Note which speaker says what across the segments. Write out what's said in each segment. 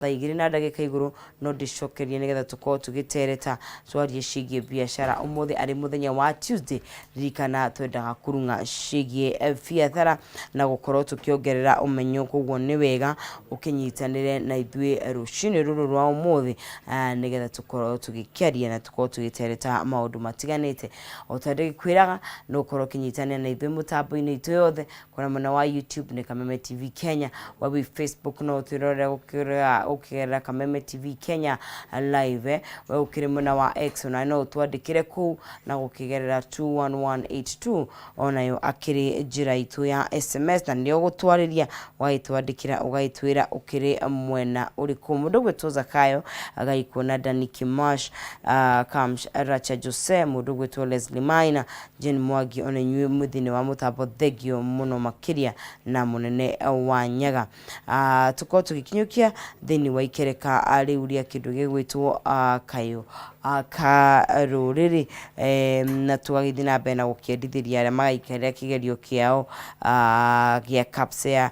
Speaker 1: Thaa igĩrĩ na ndagĩka igũrũ no ndĩcokerie nĩgetha tũkorwo tũgĩtereta twarie ciĩgiĩ biacara. Ũmũthĩ arĩ mũthenya wa Tuesday, ririkana twendaga kũrung'a ciĩgiĩ biacara na gũkorwo tũkĩongerera ũmenyo, koguo nĩ wega ũkĩnyitanĩre na ithuĩ rũcinĩ rũrũ rwa ũmũthĩ nĩgetha tũkorwo tũgĩkĩaria na tũkorwo tũgĩtereta maũndũ matiganĩte. O ta ndĩkwĩraga no ũkorwo ũkĩnyitanĩra na ithuĩ mũtambo-inĩ itũ yothe. Kũrĩa mwena wa YouTube nĩ Kameme TV Kenya, wa wĩ Facebook no ũtwĩrorere gũkĩgerera Kameme TV Kenya live. We ũkĩrĩ mwena wa X onawe no ũtwandĩkĩre kũu na gũkĩgerera 21182 onayo akĩrĩ njĩra itũ ya SMS na nĩyo gũtwarĩria ũgagĩtwandĩkĩra ũgagĩtwĩra ũkĩrĩ mwena ũrĩkũ. Mũndũ ũgwĩtwo Zakayo agagĩkuona Danny Kimash, Kamsh Racha Jose, mũndũ ũgwĩtwo Leslie Maina, Jane Mwangi ona inyuĩ mwĩ thĩinĩ wa mũtambo thengio mũno makĩria na mũnene wa Nyaga. Tũkorwo tũgĩkinyũkia thĩinĩ wa ikereka rĩu rĩa kĩndũ gĩgwĩtwo kayũ ka rũrĩrĩ na tũgagĩthiĩ na mbere na gũkĩendithĩria arĩa maraikarĩra kĩgerio kĩao gĩa KPSEA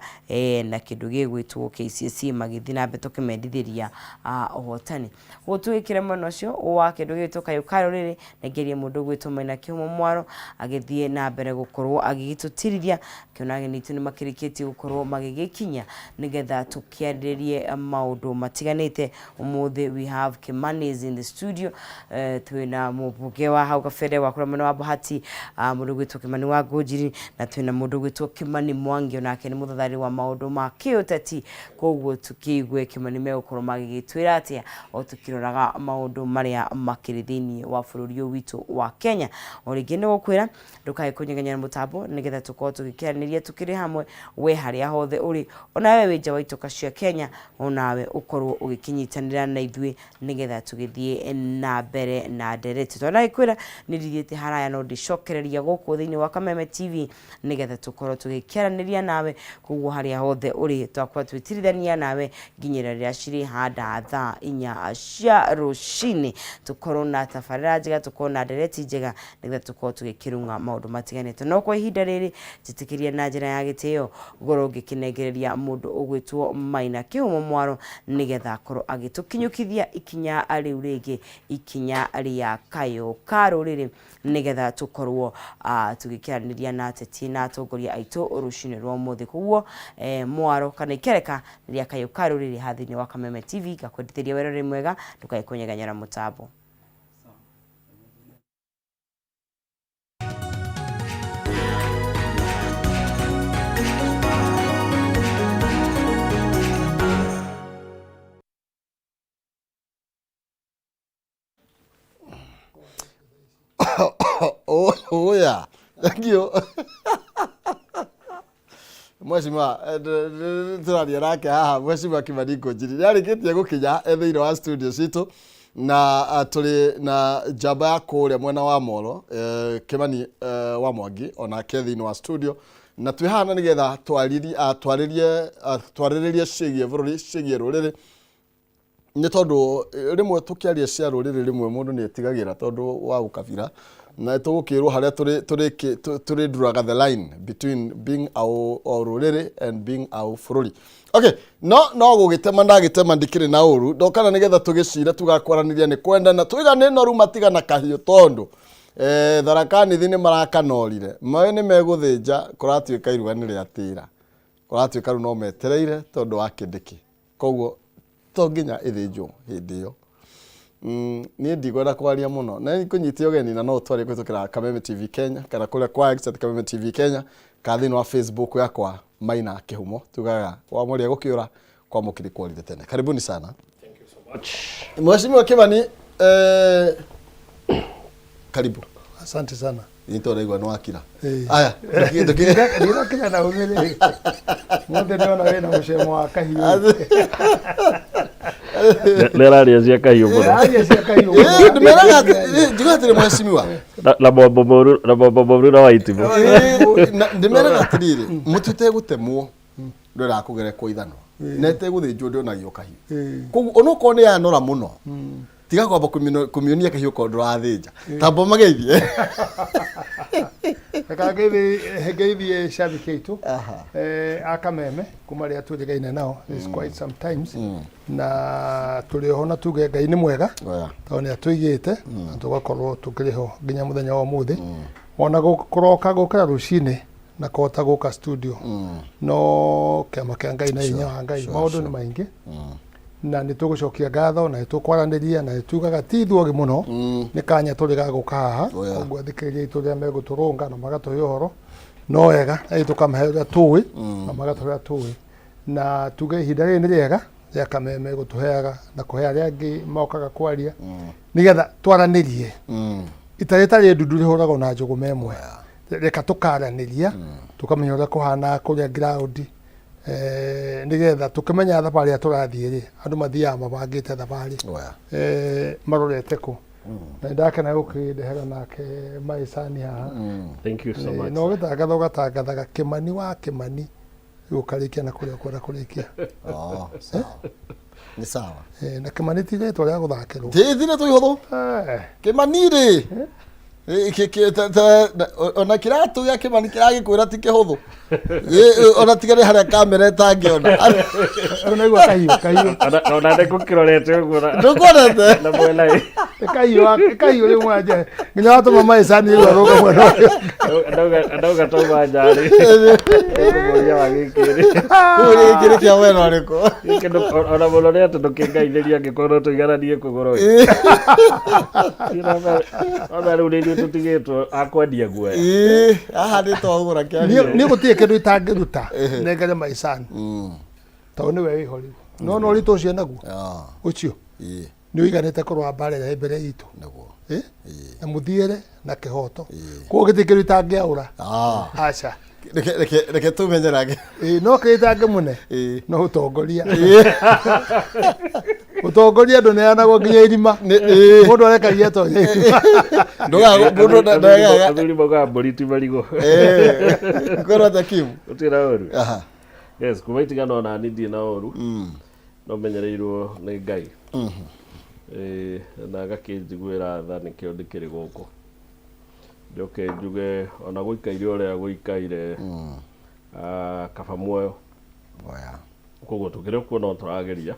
Speaker 1: na kĩndũ gĩgwĩtwo KCSE magĩthiĩ na mbere tũkĩmendithĩria ũhotani. Ũguo tũgĩkĩre mwena ũcio wa kĩndũ gĩgwĩtwo kayũ ka rũrĩrĩ Nengerie mũndũ ũgwĩtwo Maina Kĩhumo Mwaro agĩthiĩ na mbere gũkorwo agĩgĩtũtirithia akĩona ageni aitũ nĩ makĩrĩkĩtie gũkorwo magĩgĩkinya nĩgetha tũkĩarĩrĩrie maũndũ matiganĩte. Ũmũthĩ we have Kimani in the studio, twĩna mũmbunge wa hau kabere wa kũrĩa mwena wa Bahati, mũndũ ũgwĩtwo Kimani wa Ngũnjiri, na twĩna mũndũ ũgwĩtwo Kimani Mwangi onake nĩ mũthatharĩ wa maũndũ ma kĩũteti. Koguo tũkĩigue Kĩmani megũkorwo magĩgĩtwĩra atĩa o tũkĩroraga maũndũ marĩa makĩrĩ thĩinĩ wa bũrũri ũyũ witũ wa Kenya. O rĩngĩ nĩ gũkwĩra ndũkae kũnyeganyega mũtambo nĩgetha tũkorwo tũgĩkĩaranĩria tũkĩrĩ hamwe we harĩa hothe ũrĩ, onawe wĩ nja wa itoka cia Kenya onawe ũkorwo ũgĩkĩnyitanĩra na ithuĩ nĩgetha tũgĩthiĩ na mbere na ndereti. Tondũ ndagĩkwĩra nĩ ndithiĩte haraya no ndĩcokereria gũkũ thĩinĩ wa Kameme TV nĩgetha tũkorwo tũgĩkĩaranĩria nawe koguo harĩa hothe ũrĩ twakorwo twĩtirithania nawe nginyĩra rĩrĩa cirĩ handa thaa 4 cia rũcinĩ, tũkorwo na tabarĩra njega, tũkorwo na ndereti njega nĩgetha tũkorwo tũgĩkĩrung'a maũndũ matiganĩte. No kwa ihinda rĩrĩ njĩtĩkĩria na njĩra ya gĩtĩo ngorwo ngĩkĩnengereria mũndũ ũgwĩtwo Maina Kĩhumo Mwaro nĩgetha akorwo agĩtũkinyũkithia ikinya rĩu rĩngĩ, ikinya rĩa kayũ ka rũrĩrĩ nĩgetha tũkorwo tũgĩkĩaranĩria na ateti na atongoria aitũ rũcinĩ rwa ũmũthĩ. Koguo mwaro kana ikereka rĩa kayũ ka rũrĩrĩ haha thĩinĩ wa Kameme TV ngakwendithĩria wĩroreri mwega ndũkae kũnyeganyera mũtambo.
Speaker 2: Oya, thank you. Mheshimiwa, tũraria nake haha Mheshimiwa Kimani Ngũnjiri nĩ arĩkĩtie gũkinya e thĩinĩ wa studio citũ na tũrĩ na njamba ya kũrĩa mwena wa Molo, Kimani wa Mwangi onake thĩinĩ wa studio na twĩ haha na nĩgetha twarĩrie twarĩrĩrie ciĩgiĩ bũrũri, ciĩgiĩ rũrĩrĩ nĩ tondũ rĩmwe tũkĩaria cia rũrĩrĩ rĩmwe mũndũ nĩ etigagĩra tondũ wa ũkabira na tũgũkĩrwo harĩa tũrĩ draga the line between being o rũrĩrĩ and being au bũrũri. Okay, no no gũgĩtema ndagĩtema ndikĩrĩ na ũru ndokana nĩgetha tũgĩcire tugakwaranĩria nĩ kwendana tũiga nĩ noru matigana kahiũ tondũ Tharaka Nithi nĩ marakanorire maĩ nĩ megũthĩnja kũratuĩka iruga nĩ rĩatĩra kũratuĩka rĩu no metereire tondũ wa kĩndĩkĩ koguo to nginya ĩthĩnjwo hĩndĩ ĩyo. Niĩ ndikwenda kwaria mũno na nĩngũnyite ũgeni na no ũtwarie kũhĩtũkĩra Kameme TV Kenya kana kũrĩa kwa X at Kameme TV Kenya kana thĩinĩ wa Facebook yakwa Maina Kĩhumo tugaga wa mũrĩa gũkĩũra kwa mũkiri kworire tene. Karibuni sana.
Speaker 3: Thank you so much.
Speaker 2: Mheshimiwa Kimani, karibu.
Speaker 4: Asante sana.
Speaker 2: Nĩ tondũ ndaigua nĩ wakira.
Speaker 4: Ĩĩ.
Speaker 2: Aya,
Speaker 4: Ndirakinya na ũmĩrĩ. Mũthĩ ndĩrona wĩna mũcemo wa kahiũ.
Speaker 3: Nĩ araria cia kahiũ mũno.
Speaker 4: Aria cia kahiũ.
Speaker 2: Ĩĩ, ndĩmeraga atĩ- njuga atĩrĩ mheshimiwa.
Speaker 3: Na mwambo mũru na mwambo mũru na wa itimũ.
Speaker 2: Ĩĩ, ndĩmeraga atĩrĩrĩ, mũtĩ ũtegũtemwo ndwendaga kũgerekwo ithanwa na ĩtegũthĩnjwo ndĩonagio kahiũ. Koguo onokorwo nĩ yanora mũno, tiga kwamba kũmĩonia kahiũ korwo ndũrathĩnja. Tamba mageithie.
Speaker 4: Reka ngeithie shabiki aitũ
Speaker 2: Aha.
Speaker 4: a Kameme kuma rĩrĩa twĩrĩgaine nao. It's quite sometimes na tũrĩ oho na tuge Ngai nĩ mwega
Speaker 2: Oya.
Speaker 4: tondũ nĩ atũigĩte na tũgakorwo tũkĩrĩ ho nginya mũthenya wa ũmũthĩ, ona kũroka gũkĩra rũcinĩ na kũhota gũka studio, no kĩama kĩa Ngai na hinya wa Ngai. Maũndũ nĩ maingĩ na nĩ tũgũcokia ngatho na nĩ tũkwaranĩria na nĩ tugaga ti ithuogĩ mũno, nĩ kanya tũrĩ ga gũka haha.
Speaker 2: Oh, yeah.
Speaker 4: Koguo athikĩrĩria aitũ rĩrĩa megũtũrũnga na magatũhe ũhoro no wega, na ithuĩ tũkamahe ũrĩa tũĩ na magatũhe ũrĩa tũĩ, na tuge ihinda rĩrĩ nĩ rĩega rĩa Kameme gũtũheaga na kũhe arĩa angĩ mokaga kwaria nĩgetha twaranĩrie. Ita rĩtarĩ ndundu rĩhũragwo na njũgũma ĩmwe. Reka tũkaranĩria, tũkamenya ũrĩa kũhana kũrĩa ground, nĩgetha tũkĩmenya thabarĩ ĩrĩa tũrathiĩ rĩ, andũ mathiaga mabangĩte thabarĩ
Speaker 2: Oya.
Speaker 4: Marorete kũ. Na nĩndakena gũkĩndehera nake maicani haha.
Speaker 3: Thank you so much.
Speaker 4: Na ũgĩtangatha ũgatangathaga Kĩmani wa Kĩmani, rĩu ũkarĩkia na kũrĩa ũkwenda kũrĩkia.
Speaker 2: Oh, sawa. Nĩ sawa.
Speaker 4: Na Kĩmani ti rĩtwa rĩa gũthakĩrwo.
Speaker 2: Tithire tå ihå. Kĩmani rĩ, ona kĩratũ gĩa Kĩmani kĩragĩkwĩra ti kĩhũthũ. Ona tiga nĩ harĩa kamera ĩtangĩona.
Speaker 4: Ũnaigua kahiũ kahiũ?
Speaker 3: Ona nĩ ngũkĩrorete ũguo
Speaker 2: Ndũkuonete?
Speaker 3: Na mwena ĩ.
Speaker 4: Kahiũ rĩu mwanja nginya watũma maicani rĩu arũga mwena ũyũ.
Speaker 3: Ndauga tauma njarĩ kũmũria wa gĩkĩ rĩ.
Speaker 2: Kũu gĩkĩ nĩ kĩa mwena ũrĩkũ?
Speaker 3: Gĩkĩ ona mũno nĩ atĩ ndũkĩngaithĩria angĩkorwo no tũigananie kũgũrũ ĩ. Ona rĩu nĩ ithuĩ tũtigĩtwo a kwendia guoya.
Speaker 2: Ĩ, haha nĩ twagũra
Speaker 4: Niĩ
Speaker 2: kĩa
Speaker 4: niĩ gũtirĩ kĩndũ itangĩruta nengere maicani tondũ nĩwe wĩho rĩu, no no ũritũ ũcio naguo ũcio nĩ ũiganĩte kũrũa mbara ĩrĩa ĩ mbere itũ.
Speaker 2: Nĩguo.
Speaker 4: Eh? Na mũthiĩre na kĩhoto, koguo gĩtirĩ kĩndũ itangĩaũra. Aca.
Speaker 2: Reke tũmenyerage.
Speaker 4: Ĩ, no kĩrĩa itangĩmũne no ũtongoria. Ũtongoria ndũneanagwo nginya irima, mũndũ arekagia atonye irima.
Speaker 2: Mũndũ ndagaga.
Speaker 3: Athuri maugaga mbũri ti marigũ.
Speaker 2: Kwĩrwo atĩa, Kim?
Speaker 3: Gũtirĩ na ũru.
Speaker 2: Aha.
Speaker 3: Yes, kuma itigana ona niĩ ndirĩ na ũru, no menyereirwo nĩ Ngai. Ĩ, na agakĩnjiguĩra tha, nĩkĩo ndĩkĩrĩ gũkũ. Njoke njuge ona gũikaire ũrĩa gũikaire, kaba muoyo.
Speaker 2: Oya.
Speaker 3: Koguo tũkĩrĩ kuo no tũrageria.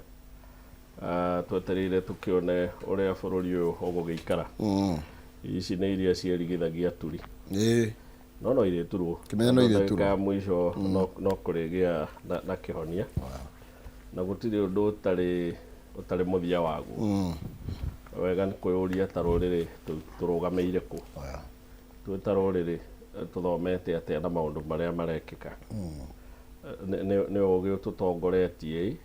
Speaker 3: Twetereire tũkĩone ũrĩa bũrũri ũyũ ũgũgĩikara. Ici nĩ iria ciĩrigithagia turi. No irĩturwo.
Speaker 2: Kĩmenya no irĩturwo.
Speaker 3: Ndagĩka ya mũico no kũrĩgĩa na kĩhonia, na gũtirĩ ũndũ ũtarĩ mũthia waguo. Wega nĩ kwĩyũria ta rũrĩrĩ tũrũgamĩire kũ.
Speaker 2: Oya.
Speaker 3: Twĩ ta rũrĩrĩ, tũthomete atĩa na maũndũ marĩa marekĩka? Nĩ ũgĩ ũtũtongoretie ĩ,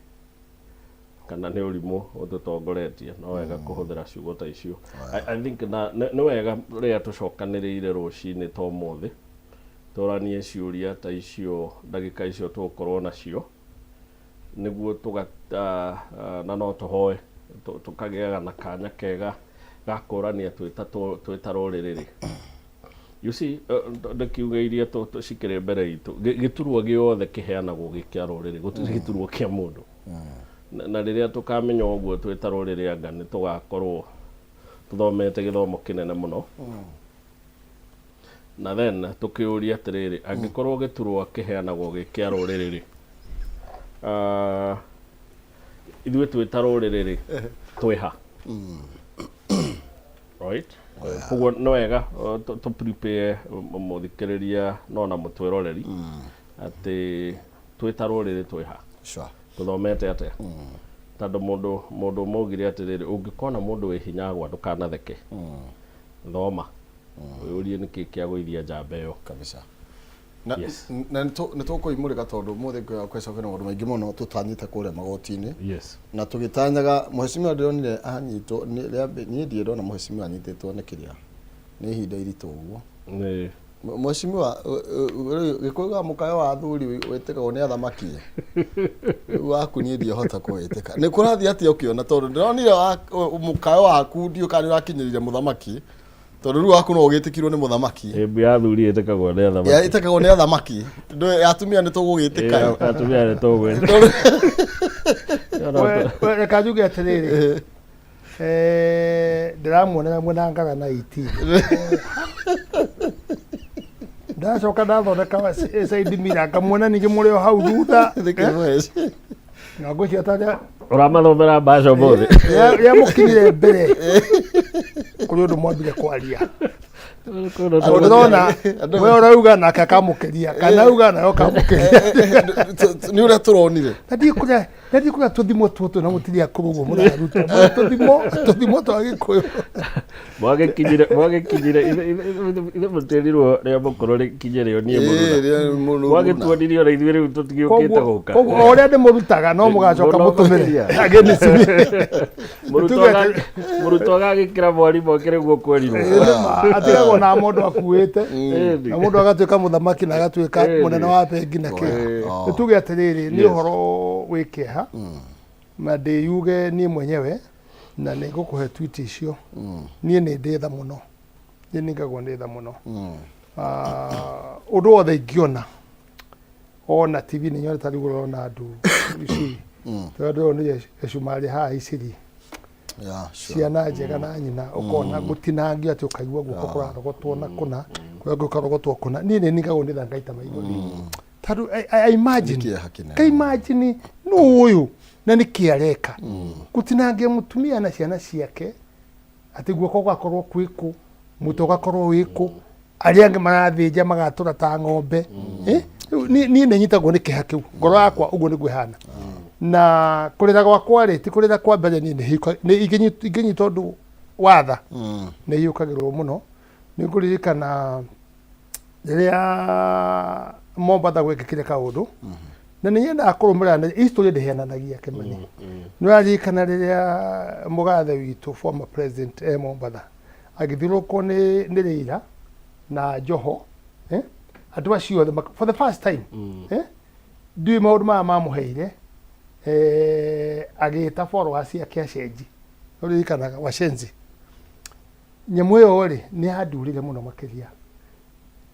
Speaker 3: kana nĩ ũrimũ ũtũtongoretie? No wega kũhũthĩra ciugo ta icio. I think na nĩ wega rĩrĩa tũcokanĩrĩire rũcinĩ ta ũmũthĩ tũranie ciũria ta icio ndagĩka icio tũgũkorwo nacio, nĩguo tũga na no tũhoe tũkagĩaga na kanya kega ga kũrania twĩ ta rũrĩrĩ rĩ. You see, ndĩkiuge iria cikĩrĩ mbere itũ. Gĩturwa gĩothe kĩheanagwo gĩ kĩa rũrĩrĩ, gũtirĩ gĩturwa kĩa mũndũ. Na rĩrĩa tũkamenya ũguo twĩ ta rũrĩrĩ, anga nĩ tũgakorwo tũthomete gĩthomo kĩnene mũno. Na then tũkĩũria atĩrĩrĩ, angĩkorwo gĩturwa kĩheanagwo gĩ kĩa rũrĩrĩ rĩ, ithuĩ twĩ ta rũrĩrĩ rĩ, twĩ ha? Right, koguo nĩ wega tũ prepare mũthikĩrĩria no na mũtwĩroreri atĩ twĩ ta rũrĩrĩ twĩ ha, tũthomete atĩa, tondũ mũndũ ũmwe augire atĩrĩrĩ, ũngĩkona mũndũ wĩ hinya agwa, ndũkanatheke, thoma wĩyũrie nĩkĩ kĩagũithia njamba ĩyo.
Speaker 2: Kabisa. Na
Speaker 3: Yes.
Speaker 2: na nĩ tũkũimũrĩka tondũ ũmũthĩ kwĩcoka na maũndũ maingĩ mũno tũtanyĩte kũrĩa magoti-inĩ na tũgĩtanyaga mheshimiwa ndĩronire anyitwo niĩ ndirĩ ndona mheshimiwa anyitĩtwo nĩ kĩrĩa nĩ ihinda iritũ ũguo.
Speaker 3: Nĩ
Speaker 2: Mheshimiwa, gĩkũyũ ga mũkayo wa athuri wĩtĩkagwo nĩ athamaki, rĩu waku niĩ ndiahota kũwĩtĩka. Nĩ kũrathiĩ atĩa ũkĩona? Tondũ ndĩronire mũkayo waku, ndiũ kana nĩ ũrakinyĩrire mũthamaki, tondũ rĩu waku no ũgĩtĩkirwo nĩ mũthamaki.
Speaker 3: Ĩmbu ya athuri ĩtĩkagwo nĩ athamaki.
Speaker 2: Ĩtĩkagwo nĩ athamaki. Ndũĩ atumia nĩ tũgũgĩtĩka.
Speaker 3: Ĩ, atumia nĩ tũgwĩta.
Speaker 4: We reka njuge atĩrĩrĩ, ndĩramuonera mwena ngara na 18. Ndacoka ndathondeka side mirror ngamuona ningĩ mũrĩ o hau thutha.
Speaker 2: Nĩkĩ
Speaker 4: Na ngwĩciria ta
Speaker 3: Ũramathomera mbaca ũmũthĩ.
Speaker 4: rĩa mũkinyire mbere kũrĩ ũndũ mwambire kwaria. Tondũ ndĩrona we ũrauga nake akamũkĩria kana auga nawe ũkamũkĩria.
Speaker 2: Nĩ ũrĩa tũronire.
Speaker 4: Na ndiĩ kũrĩa na ndiĩ kũrĩa tũthimo tũtũ na mũtirĩ akũrũ ũguo mũraruta. Mũrĩ tũthimo tũthimo twa Gĩkũyũ.
Speaker 3: Mwagĩkinyire mwagĩkinyire ithe mũtĩrirwo rĩa mũkũrũ rĩkinye rĩo niĩ mũruna. Mwagĩtuonirie ona ithuĩ rĩu tũtigĩũkĩte gũka.
Speaker 4: Koguo o ũrĩa ndĩmũrutaga no mũgacoka
Speaker 3: Mũno
Speaker 4: mũtũmĩre
Speaker 3: makĩria.
Speaker 4: against me.
Speaker 3: Mũrutwo
Speaker 4: Tuge
Speaker 3: mũrutwo agagĩkĩra mwarimũ akĩrĩ guo kwerirwo.
Speaker 4: Nĩma, atigagwo na mũndũ akuĩte
Speaker 3: Ĩni.
Speaker 4: na mũndũ agatuĩka mũthamaki na agatuĩka
Speaker 3: Ĩni.
Speaker 4: mũnene wa bengi na kĩ.
Speaker 2: Oh.
Speaker 4: Nĩ tuge atĩrĩrĩ, nĩ
Speaker 3: Yes.
Speaker 4: ũhoro wĩ kĩeha na ndĩyuge niĩ mwenyewe na nĩ ngũkũhe tweet icio. Niĩ nĩ ndĩ tha mũno, niĩ ningagwo nĩ tha mũno. Ah, ũndũ wothe ingĩona ona TV nĩ nyonete rĩu ũrona andũ ici tondũ ndĩronire gĩcumarĩ haha iciri
Speaker 2: Yeah, sure.
Speaker 4: ciana njega na nyina ũkona gũtinangio atĩ ũkaigua guoko kũrarogotwo na kũna kũrĩa ũngĩ ũkarogotwo kũna. Niĩ nĩ ningagwo nĩ tha ngaita maithori tondũ I imagine
Speaker 2: Nĩ kĩeha kĩnene.
Speaker 4: ka imagine nũ ũyũ na nĩ kĩ areka gũtinangia mũtumia na ciana ciake atĩ guoko gũgakorwo kwĩ kũ, mũtwe ũgakorwo wĩ kũ, arĩa angĩ marathĩnja magatũra ta ng'ombe. Eh? Rĩu niĩ nĩ nyitagwo nĩ kĩeha kĩu ngoro yakwa ũguo nĩguo ĩhana na kũrĩra gwakwa rĩ ti kũrĩra kwa mbere. Niĩ nĩ ingĩnyita ũndũ wa tha nĩ hiũkagĩrwo mũno. Nĩ ngũririkana rĩrĩa Mombatha gwekĩkire kaũndũ na nĩ nyendaga kũrũmĩrĩra na history ndĩhenanagia Kĩmani. Nĩ ũraririkana rĩrĩa mũgathe witũ former president e Mombatha agĩthiũrũrũkwo nĩ Raila na Joho, eh? Andũ acio othe for the first time, eh? Ndiũĩ maũndũ maya mamũheire, eh, agĩta followers ciake acenji. Ũririkanaga washenzi nyamũ ĩyo rĩ nĩ yandurire mũno makĩria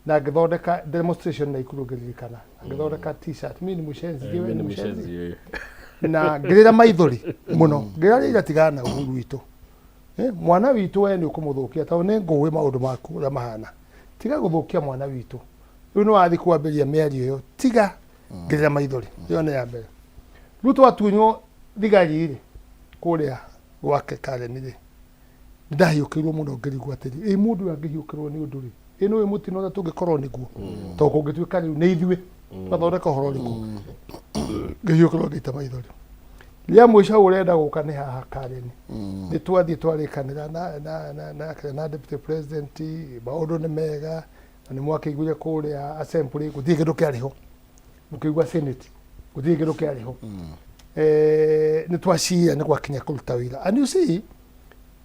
Speaker 4: na ngĩthondeka demonstration Naikuru. Ngĩririkana ngĩthondeka T-shirt, "Mimi ni mshenzi, wewe ni mshenzi," na ngĩrĩra maithori mũno ngĩra rĩira tigana na Uhuru witũ. Eh, mwana witũ we nĩ ũkũmũthũkia tondũ nĩ ngũĩ maũndũ maku ũrĩa mahana. Tiga gũthũkia mwana witũ, rĩu nĩ wathiĩ kwambĩrĩria mĩario ĩyo, tiga. Ngĩrĩra maithori. Ĩyo nĩ ya mbere. Rĩu twatunywo thigari rĩ kũrĩa gwake Karen rĩ, ndahiũkĩirwo mũno ngĩrigwo atĩrĩ, ĩ mũndũ ũyũ angĩhiũkĩrwo nĩ ũndũ rĩ, ĩ nĩũĩ mũtino ũrĩa tũngĩkorwo nĩguo tondũ kũngĩtuĩka rĩu nĩ ithuĩ twathondeka ũhoro ũrĩkũ. Ngĩhiũkĩrwo ngĩita maithori. Rĩa mũico hau ũrenda gũka nĩ haha Karen nĩ twathiĩ twarĩkanĩra na deputy president, maũndũ nĩ mega na nĩ mwakĩiguire kũrĩa assembly gũtirĩ kĩndũ kĩarĩ ho, mũkĩigua senate gũtirĩ kĩndũ kĩarĩ ho. Eh, nĩ twacira nĩ gwakinya kũruta wĩra and you see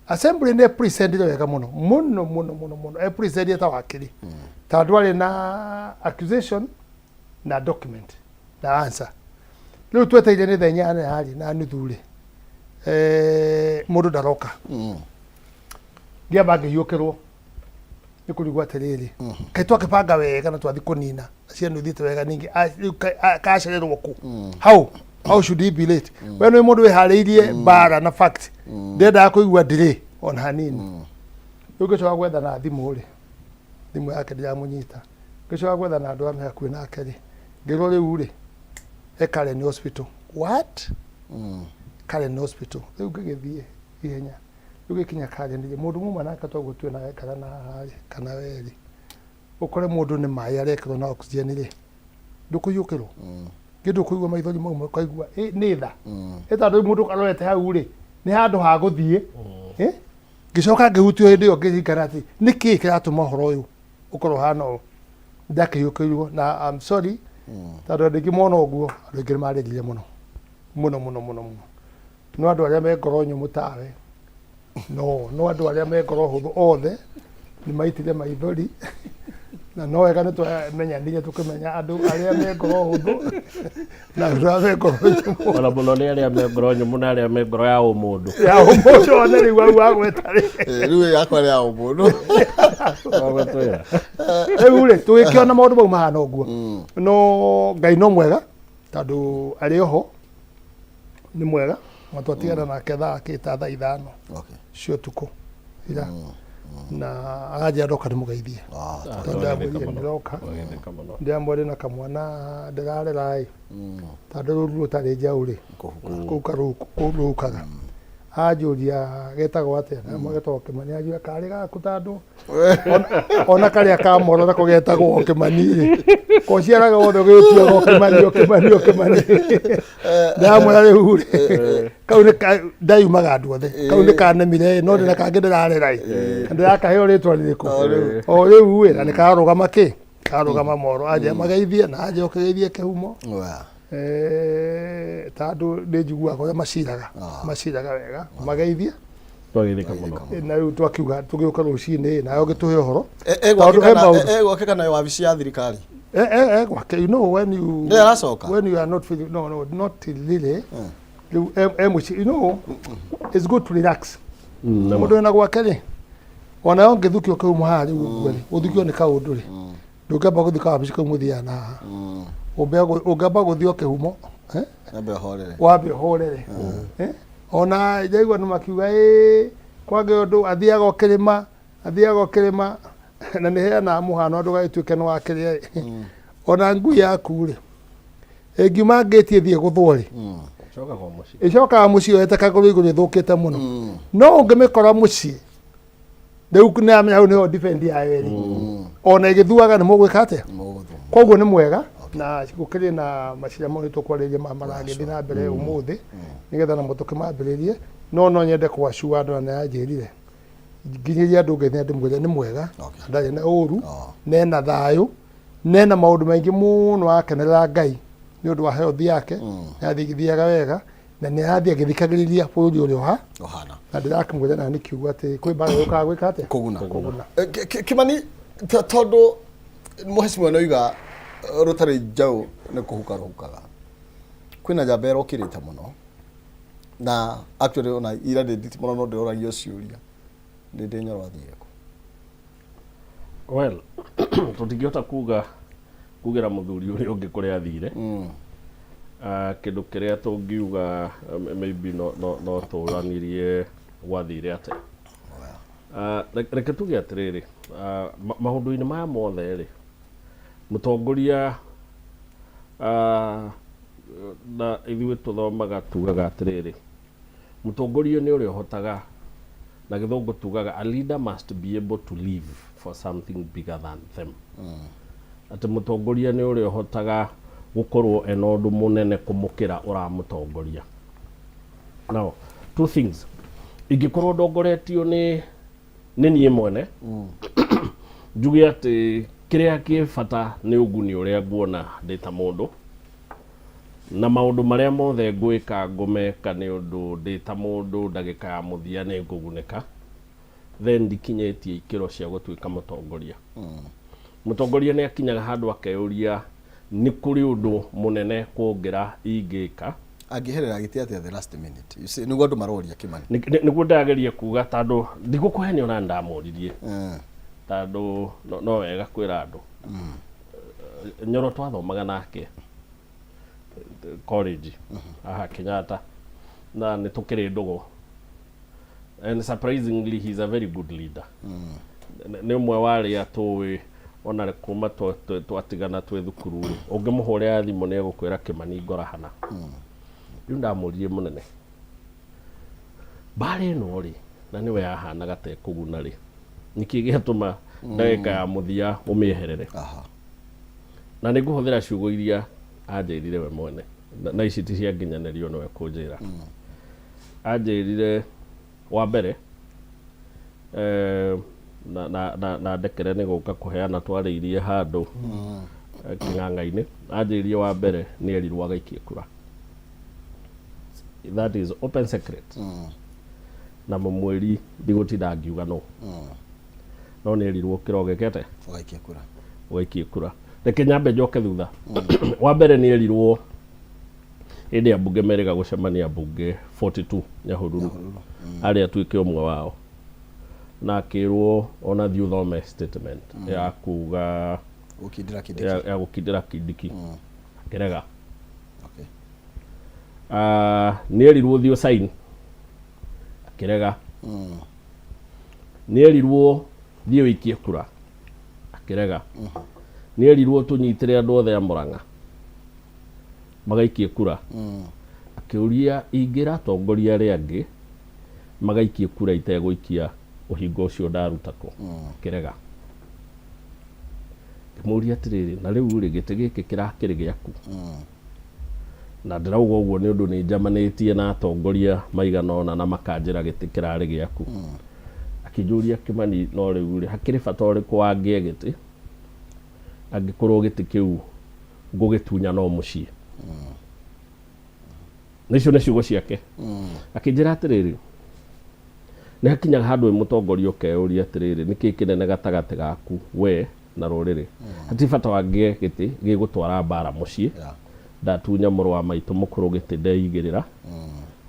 Speaker 4: assembly nĩ presentire wega mũno mũno mũno mũno mũno. E presentire ta wakiri ta andũ arĩ na accusation na document na answer. Rĩu twetereire nĩ thaa inyanya harĩ na nuthu rĩ, eh, mũndũ ndaroka. Ngĩamba ngĩhiũkĩrwo nĩ kũrigwo atĩrĩrĩ, kaĩ twakĩbanga wega na twathi kũnina na ciana ithiĩte wega ningĩ rĩu kacererwo kũ? How should he be late? We nĩ mũndũ wĩharĩirie mbara na fact ndendaga kũigua delay ona hanini. Rĩu ngĩcoka gwetha na thimũ rĩ, thimũ yake ndiramũnyita. Ngĩcoka gwetha na andũ arĩa me hakuhĩ nake rĩ, ngĩrwo rĩu rĩ e Karen Hospital. What? Karen Hospital. Rĩu ngĩgĩthiĩ ihenya. Rĩu gĩkinya Karen rĩ, mũndũ muma nake toguo tuĩ nawe kana na haha rĩ kana werĩ, ũkore mũndũ nĩ maĩ arekĩrwo na oxygen rĩ, ndũkũiyũkĩrwo ngĩ ndũkũigua maithori mau ũkaigua ĩ, nĩ tha ĩ tondũ rĩu mũndũ arorete hau rĩ nĩ handũ ha gũthiĩ. Eh? Ngĩcoka ngĩhutio hĩndĩ ĩyo ngĩririkana atĩ nĩ kĩĩ kĩratũma ũhoro ũyũ ũkorwo ũhana ũũ. Ndakĩhiũkĩirwo na I'm sorry tondũ andũ aingĩ mona ũguo, andũ aingĩ nĩ marĩrire mũno mũno mũno mũno mũno. No andũ arĩa me ngoro nyũmũ tawe no andũ arĩa me ngoro hũthũ othe nĩ maitire maithori na no wega nĩ twamenyanire tũkĩmenya andũ arĩa me ngoro hũthũ na andũ arĩa me ngoro nyũmũ.
Speaker 3: Ona mũno nĩ arĩa me ngoro nyũmũ na arĩa me ngoro ya ũmũndũ.
Speaker 4: Ya ũmũndũ one rĩu hau wagweta rĩ.
Speaker 2: Eh, rĩu yakwa nĩ ya ũmũndũ.
Speaker 3: Wagwetwĩra.
Speaker 4: Rĩu rĩ tũgĩkĩona maũndũ mau mahana ũguo, no Ngai no mwega tondũ arĩ oho nĩ mwega na twatigana nake thaa kĩ ta thaa 5 cia ũtukũ ira. Na aranjĩra ndoka ndĩmũgeithie.
Speaker 2: Ah,
Speaker 4: Tondũ ndamwĩrire
Speaker 3: mũno.
Speaker 4: nĩndĩroka.
Speaker 3: Twagĩthĩka mũno.
Speaker 4: Ndĩramwĩrire na kamwana ndĩrarera ĩ. Tondũ rũru rũtarĩ njaũ rĩ. Kũu karũkaga. Anjũria getagwo atĩa? Ndamwĩra getagwo Kĩmani. Anjũria karĩ gaku tondũ ona karĩa ka moro nako getagwo o Kĩmani rĩ. Kociaraga wothe ũgĩtuaga o Kĩmani o Kĩmani o Kĩmani. Ndamwĩra rĩu rĩ kau nĩ ka ndayumaga andũ othe. Kau nĩ kanemire no ndĩna kangĩ ndĩrarera ĩ. Ndĩrakaheo rĩtwa rĩrĩkũ? O rĩu ĩ na nĩ kararũgama kĩ? Kararũgama moro. Anjĩra mageithie na anjĩra ũkĩgeithie kĩhumo.
Speaker 2: Wa.
Speaker 4: Tondũ nĩ njiguaga ũrĩa maciraga maciraga wega mageithie.
Speaker 3: Twagĩthĩka mũno.
Speaker 4: Na rĩu twakiuga tũgĩũka rũcinĩ nawe ũgĩtũhe ũhoro.
Speaker 2: E-
Speaker 4: Tondũ
Speaker 2: Egwake
Speaker 4: he
Speaker 2: kana
Speaker 4: maũndũ.
Speaker 2: egwake kana wabici ya thirikari.
Speaker 4: Egwake, you know when you
Speaker 2: Nĩ aracoka?
Speaker 4: when you are not feeling, no no not really. Rĩu e mũciĩ, you know it's good to relax. Mũndũ wĩna gwake rĩ ona ũngĩthukio kĩhumo haha rĩu ũguo rĩ ũthukio nĩ kaũndũ rĩ ndũngĩamba gũthiĩ kawabici kau mũthiaga na haha. Ũngĩamba gũthiĩ o kĩhumo eh?
Speaker 2: Ambe ahorere.
Speaker 4: Wambe ũhorere. Eh? Ona ndaigua nĩ makiuga ĩ kwangĩ ũndũ athiaga o kĩrĩma athiaga o kĩrĩma na nĩ heanaga mũhano andũ gagĩtuĩke nĩ wakĩrĩa ĩ. Ona ngui yaku rĩ ĩngiuma ngĩti ĩthiĩ gũthwo rĩ
Speaker 3: Cokaga o mũciĩ.
Speaker 4: Ĩcokaga mũciĩ yoete kagũrũ igũrũ ĩthũkĩte mũno no ũngĩmĩkora mũciĩ rĩu nĩ amenya hau nĩho defend yayo ĩrĩ ona ĩgĩthuaga nĩ mũgwĩka atĩa.
Speaker 2: Mũgũthwo.
Speaker 4: Koguo nĩ mwega na gũkĩrĩ na macira mau nĩ tũkwarĩrĩria ma maragĩthiĩ na mbere ũmũthĩ nĩgetha namo tũkĩmambĩrĩrie no no nyende kwacua andũ na nĩanjĩrire nginyĩria andũ ngeithi ndĩmwĩre nĩ mwega. Ndarĩ na ũru. Nena thayũ nena maũndũ maingĩ mũno akenerera Ngai nĩ ũndũ wa health yake nĩathiaga wega na nĩ arathiĩ agĩthikagĩrĩria bũrũri ũrĩa ũha
Speaker 2: Ũhana.
Speaker 4: Na ndĩrakĩmwĩra na nĩ kiugo atĩ kwĩ mbara yũkaga gwĩka atĩa.
Speaker 2: Kũguna.
Speaker 4: Kũguna.
Speaker 2: Kĩmani tondũ mũhecimiwa nĩ oiga rũtarĩ njaũ nĩ kũhuka rũhukaga. Kwĩna njamba ĩrokĩrĩte mũno na actually ona ira ndĩ nditi mũno no ndĩroragio ciũria ndĩ ndĩ Nyoro athire kũ.
Speaker 3: Well, tũtingĩhota kuga kugĩra mũthuri ũrĩa ũngĩ kũrĩa athire. Ah, kĩndũ kĩrĩa tũngiuga maybe no tũranirie gwathire atĩa. Ah, reke tuge atĩrĩrĩ, ah, maũndũ-inĩ maya mothe rĩ, mũtongoria ah, na ithuĩ tũthomaga tugaga atĩrĩrĩ, mũtongoria nĩ ũrĩa ũhotaga, na gĩthũngũ tugaga a leader must be able to live for something bigger than them. Atĩ mũtongoria nĩ ũrĩa ũhotaga gũkorwo ena ũndũ mũnene kũmũkĩra ũramũtongoria. Now, two things. Ingĩkorwo ndongoretio nĩ niĩ mwene njuge atĩ kĩrĩa kĩ bata nĩ ũguni ũrĩa nguona ndĩ ta mũndũ na maũndũ marĩa mothe ngwĩka ngũmeka nĩ ũndũ ndĩ ta mũndũ ndagĩka ya mũthia nĩ ngũgunĩka, then ndikinyĩtie ikĩro cia gũtuĩka mũtongoria. Mũtongoria nĩ akinyaga handũ akeyũria nĩ kũrĩ ũndũ mũnene kũngĩra ingĩka.
Speaker 2: Angĩherera gĩtĩ atĩa the last minute? You see, nĩguo andũ maroria Kĩmani.
Speaker 3: Nĩguo ndageria kuga tondũ ndigũkũhenia ona ndamũririe tondũ no wega kwĩra andũ. Nyoro twathomaga nake college haha Kenyatta na nĩ tũkĩrĩ ndũgũ and surprisingly he is a very good leader. Nĩ ũmwe wa arĩa tũĩ ona kuma twatigana twĩ thukuru rĩ ũngĩmũhũrĩra thimũ nĩ egũkwĩra Kĩmani ngora hana. Rĩu ndamũririe mũnene mbara ĩno rĩ na nĩwe yahanaga ta ĩkũguna rĩ nĩkĩ gĩatũma ndagĩka ya mũthia ũmĩeherere? Na nĩ ngũhũthĩra ciugo iria anjĩrire we mwene na ici ti cia nginyanĩrio nĩwe kũnjĩra. Anjĩrire wa mbere na ndekere nĩ gũka kũheana twarĩirie handũ kĩng'ang'a-inĩ. Anjĩrire wa mbere nĩ erirwo agaikie kura, that is open secret na mũmwĩri ndigũtinda ngiuga no no nĩ erirwo kĩro gĩkete
Speaker 2: ũgaikia kura.
Speaker 3: Ũgaikie kura. Reke nyambe njoke thutha. Wa mbere nĩ erirwo hĩndĩ ya mbunge merĩga gũcemania mbunge 42 Nyahururu arĩa atuĩke ũmwe wao na akĩrwo ona thiĩ ũthome statement ya kuga
Speaker 2: gũkindĩra Kindiki.
Speaker 3: Ya gũkindĩra Kindiki akĩrega. Ah, nĩ erirwo thiĩ sign akĩrega. Nĩ erirwo thiĩ ũikie kura, akĩrega. Nĩ erirwo tũnyitĩre andũ othe a Murang'a magaikie kura, akĩũria ingĩra atongoria arĩa angĩ magaikie kura itegũikia ũhingo ũcio ndaruta kũ, akĩrega. Ngĩmũria atĩrĩrĩ, na rĩu rĩ, gĩtĩ gĩkĩ kĩrakĩrĩ gĩaku? Na ndĩrauga ũguo nĩ ũndũ nĩ njamanĩtie na atongoria maigana ũna na makanjĩra gĩtĩ kĩrarĩ gĩaku. Akĩnjũria, Kĩmani, no rĩu rĩ, hakĩrĩ bata ũrĩkũ wangĩe gĩtĩ angĩkorwo gĩtĩ kĩu ngũgĩtunya no mũciĩ? Na icio nĩ ciugo ciake. Akĩnjĩra atĩrĩrĩ, nĩ hakinyaga handũ wĩ mũtongoria ũkeyũria atĩrĩrĩ, nĩkĩ kĩnene gatagatĩ gaku we na rũrĩrĩ? Hatirĩ bata wangĩe gĩtĩ gĩgũtwara mbara mũciĩ. Ndatunya mũrũ wa maitũ mũkũrũ gĩtĩ ndeigĩrĩra,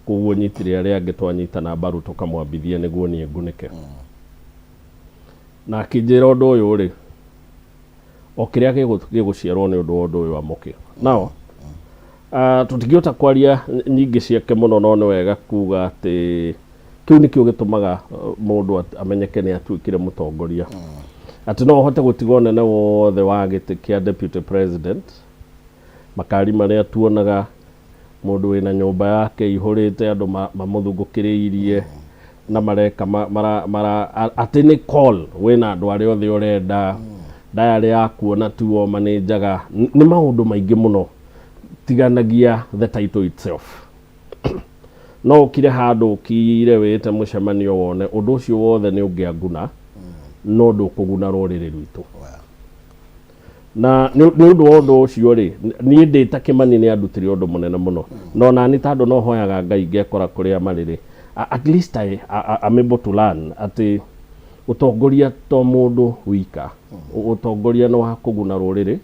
Speaker 3: koguo nyitire arĩa angĩ twanyitana mbaru tũkamwambithia nĩguo niĩ ngunĩke. Na akĩnjĩra ũndũ ũyũ rĩ, o kĩrĩa gĩgũciarwo nĩ ũndũ wa ũndũ ũyũ amũkĩ. Now, tũtingĩhota kwaria nyingĩ ciake mũno, no nĩ wega kuga atĩ kĩu nĩkĩo gĩtũmaga mũndũ amenyeke nĩ atuĩkire mũtongoria. Atĩ no ũhote gũtiga ũnene wothe wa gĩtĩ kĩa deputy president, makari marĩa tuonaga mũndũ wĩna nyũmba yake ihũrĩte andũ mamũthungũkĩrĩirie na mareka mara, mara, atĩ nĩ call wĩna andũ arĩa othe ũrenda, diary yaku ona tuo manĩnjaga. Nĩ maũndũ maingĩ mũno tiganagia the title itself. No ũkire handũ ũkire wĩte mũcemanio wone ũndũ ũcio wothe nĩ ũngĩanguna, no ndũkũguna rũrĩrĩ rwitũ. Na nĩ ũndũ wa ũndũ ũcio rĩ, niĩ ndĩ ta Kĩmani nĩ andutire ũndũ mũnene mũno. No nani tondũ no hoyaga Ngai ngekora kũrĩa marĩ rĩ, at least I'm able to learn atĩ ũtongoria to mũndũ wika. Ũtongoria nĩ wa kũguna rũrĩrĩ,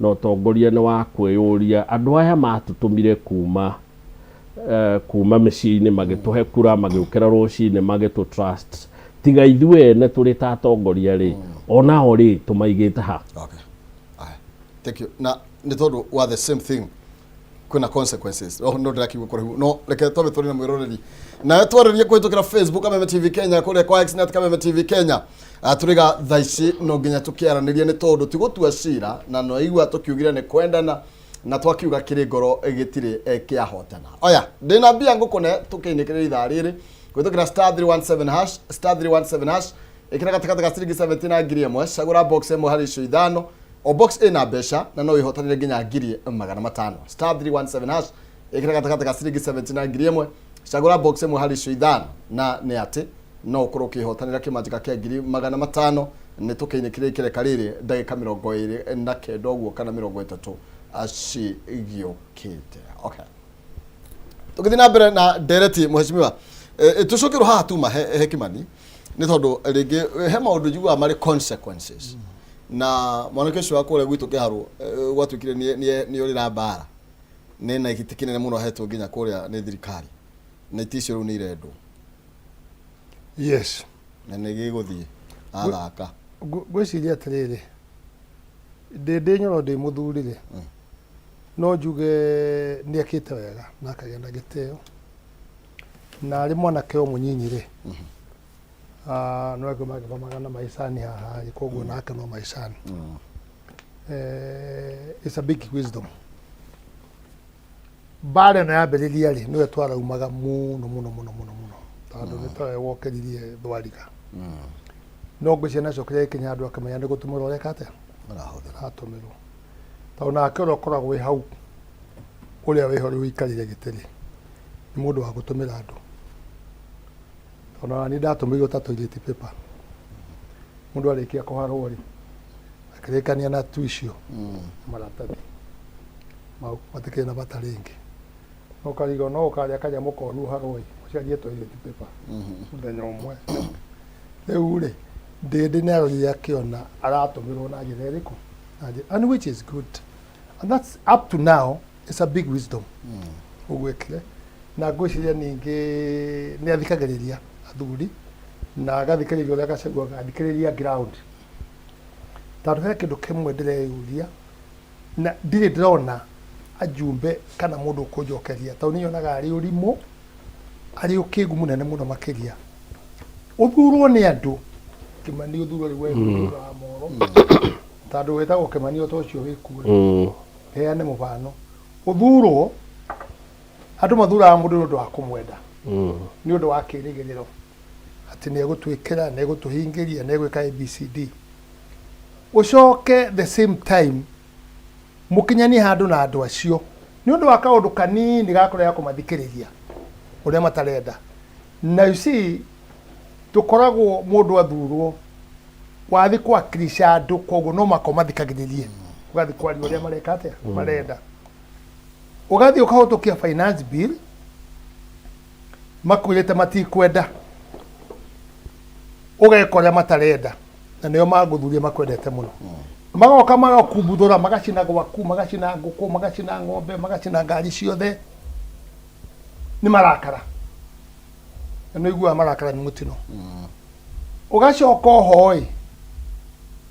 Speaker 3: na ũtongoria nĩ wa kwĩyũria andũ aya matũtũmire kuma mĩciĩ-inĩ magĩtũhe kura, magĩũkĩra rũcinĩ magĩtũ trust, tiga ithuĩ ene tũrĩ ta atongoria rĩ, onao rĩ, tũmaigĩte ha?
Speaker 2: Okay. Aya. Thank you. Na nĩ tondũ wa the same thing kwĩna consequences. No no ndĩrakiuga kũraihu. No reke twambe tũrĩ na mwĩroreri. Nawe twarĩrie kũhĩtũkĩra Facebook Kameme TV Kenya, kũrĩa kwa Xnet Kameme TV Kenya. Tũrĩga thaa ici no nginya tũkĩaranĩrie nĩ tondũ ti gũtua cira, na no igua tũkiugire nĩ kwendana na twakiuga kĩrĩ ngoro gĩtirĩ kĩahotana. Oya, ndĩna mbia ngũkũne tũkĩinĩkĩrĩria ithaa rĩrĩ kũhĩtũkĩra star 317 hash, star 317 hash. Ĩkĩra gatagatĩ ga ciringi 70 na 1000, cagũra box ĩmwe harĩ icio ithano. O box ĩna mbeca na no wĩhotanĩre nginya 500,000. Star 317 hash, ĩkĩra gatagatĩ ga ciringi 70 na 1000, cagũra box ĩmwe harĩ icio ithano, na nĩ atĩ no ũkorwo ũkĩhotanĩra kĩmanjĩka kĩa 500,000. Nĩ tũkĩinĩkĩrĩria ikereka rĩrĩ ndagĩka 29 ũguo kana 30 cigĩũkĩte. Okay, tũgĩthiĩ na mbere na ndereti, mheshimiwa, tũcokerwo haha tuma he Kimani nĩ tondũ rĩngĩ he maũndũ njiguaga marĩ consequences. Na mwanake ũcio wa kũrĩa gwitũ Kĩharũ, gwatuĩkire nĩ orĩra mbara nĩ na gĩtĩ kĩnene mũno ahetwo nginya kũrĩa nĩ thirikari, na itĩ icio rĩu nĩ irendwo.
Speaker 4: Yes.
Speaker 2: Na nĩ gĩgũthiĩ athaka.
Speaker 4: Ngwĩciria atĩrĩrĩ, ndĩ Nyoro ndĩ mũthuri rĩ, no njuge nĩ ekĩte wega na akagĩa na gĩtĩo, na arĩ mwanake o mũnyinyi rĩ, no ekwe magĩthomaga na maicani haha rĩ, koguo nake no maicani. It's a big wisdom. Mbara ĩno yambĩrĩria rĩ, nĩwe twaraumaga mũno mũno mũno mũno mũno, tondũ nĩ tawe wokĩririe thwariga. No ngwĩciria nacokire gĩkinya handũ akĩmenya nĩ gũtũmĩrwo ũreka atĩa,
Speaker 2: arahũthĩra,
Speaker 4: aratũmĩrwo, tondũ nake ũrĩa ũkoragwo wĩ hau, ũrĩa wĩho rĩu ũikarĩire gĩtĩ rĩ, nĩ mũndũ wa gũtũmĩra andũ, tondũ ona niĩ ndatũmĩirwo ta toilet paper. Mũndũ arĩkia kũharwo rĩ, akĩrĩkania na tu icio maratathi mau matikĩrĩ na bata rĩngĩ. No ũkarigwo no ũkarĩa kanyamũ koru ũharwo ĩ, ũcarie toilet paper mũthenya ũmwe. Rĩu rĩ, Ndĩndĩ nĩ arorire akĩona aratũmĩrwo na njĩra ĩrĩkũ, na njĩra, and which is good, and that's up to now it's a big wisdom ũguo ekire. Na ngwĩciria ningĩ nĩ athikagĩrĩria athuri na agathikĩrĩria ũrĩa Gachagua athikĩrĩria ground, tondũ he kĩndũ kĩmwe ndĩreyũria na ndirĩ ndĩrona ajumbe kana mũndũ ũkũnjokeria, tondũ niĩ nyonaga arĩ ũrimũ, arĩ ũkĩgu mũnene mũno makĩria. Ũthurwo nĩ andũ, Kĩmani ũthurwo rĩu we mũthurwo wa Moro, tondũ wĩtagwo Kĩmani o ta ũcio wĩkuo rĩ, heane mũbano. Ũthurwo, andũ mathuraga mũndũ nĩ ũndũ wa kũmwenda, nĩ ũndũ wa kĩrĩgĩrĩro atĩ nĩ egũtwĩkĩra, nĩ egũtũhingĩria, nĩ egwĩka ABCD. Ũcoke the same time mũkinyanie handũ na andũ acio nĩ ũndũ wa kaũndũ kanini ga kũrega kũmathikĩrĩria ũrĩa matarenda. Na you see, tũkoragwo mũndũ athurwo wathi kwakirisha andũ koguo no mako mathikagĩrĩrie ũgathiĩ kwaria ũrĩa mareka atĩa marenda ũgathiĩ ũkahũtũkia finance bill makwĩrĩte matikwenda ũgeka ũrĩa matarenda na nĩo magũthuria makwendete mũno magoka magakumbuthũra magacina gwaku magacina ngũkũ magacina ng'ombe magacina ngari ciothe nĩ marakara na nĩ ũiguaga marakara nĩ mũtino ũgacoka oho ĩ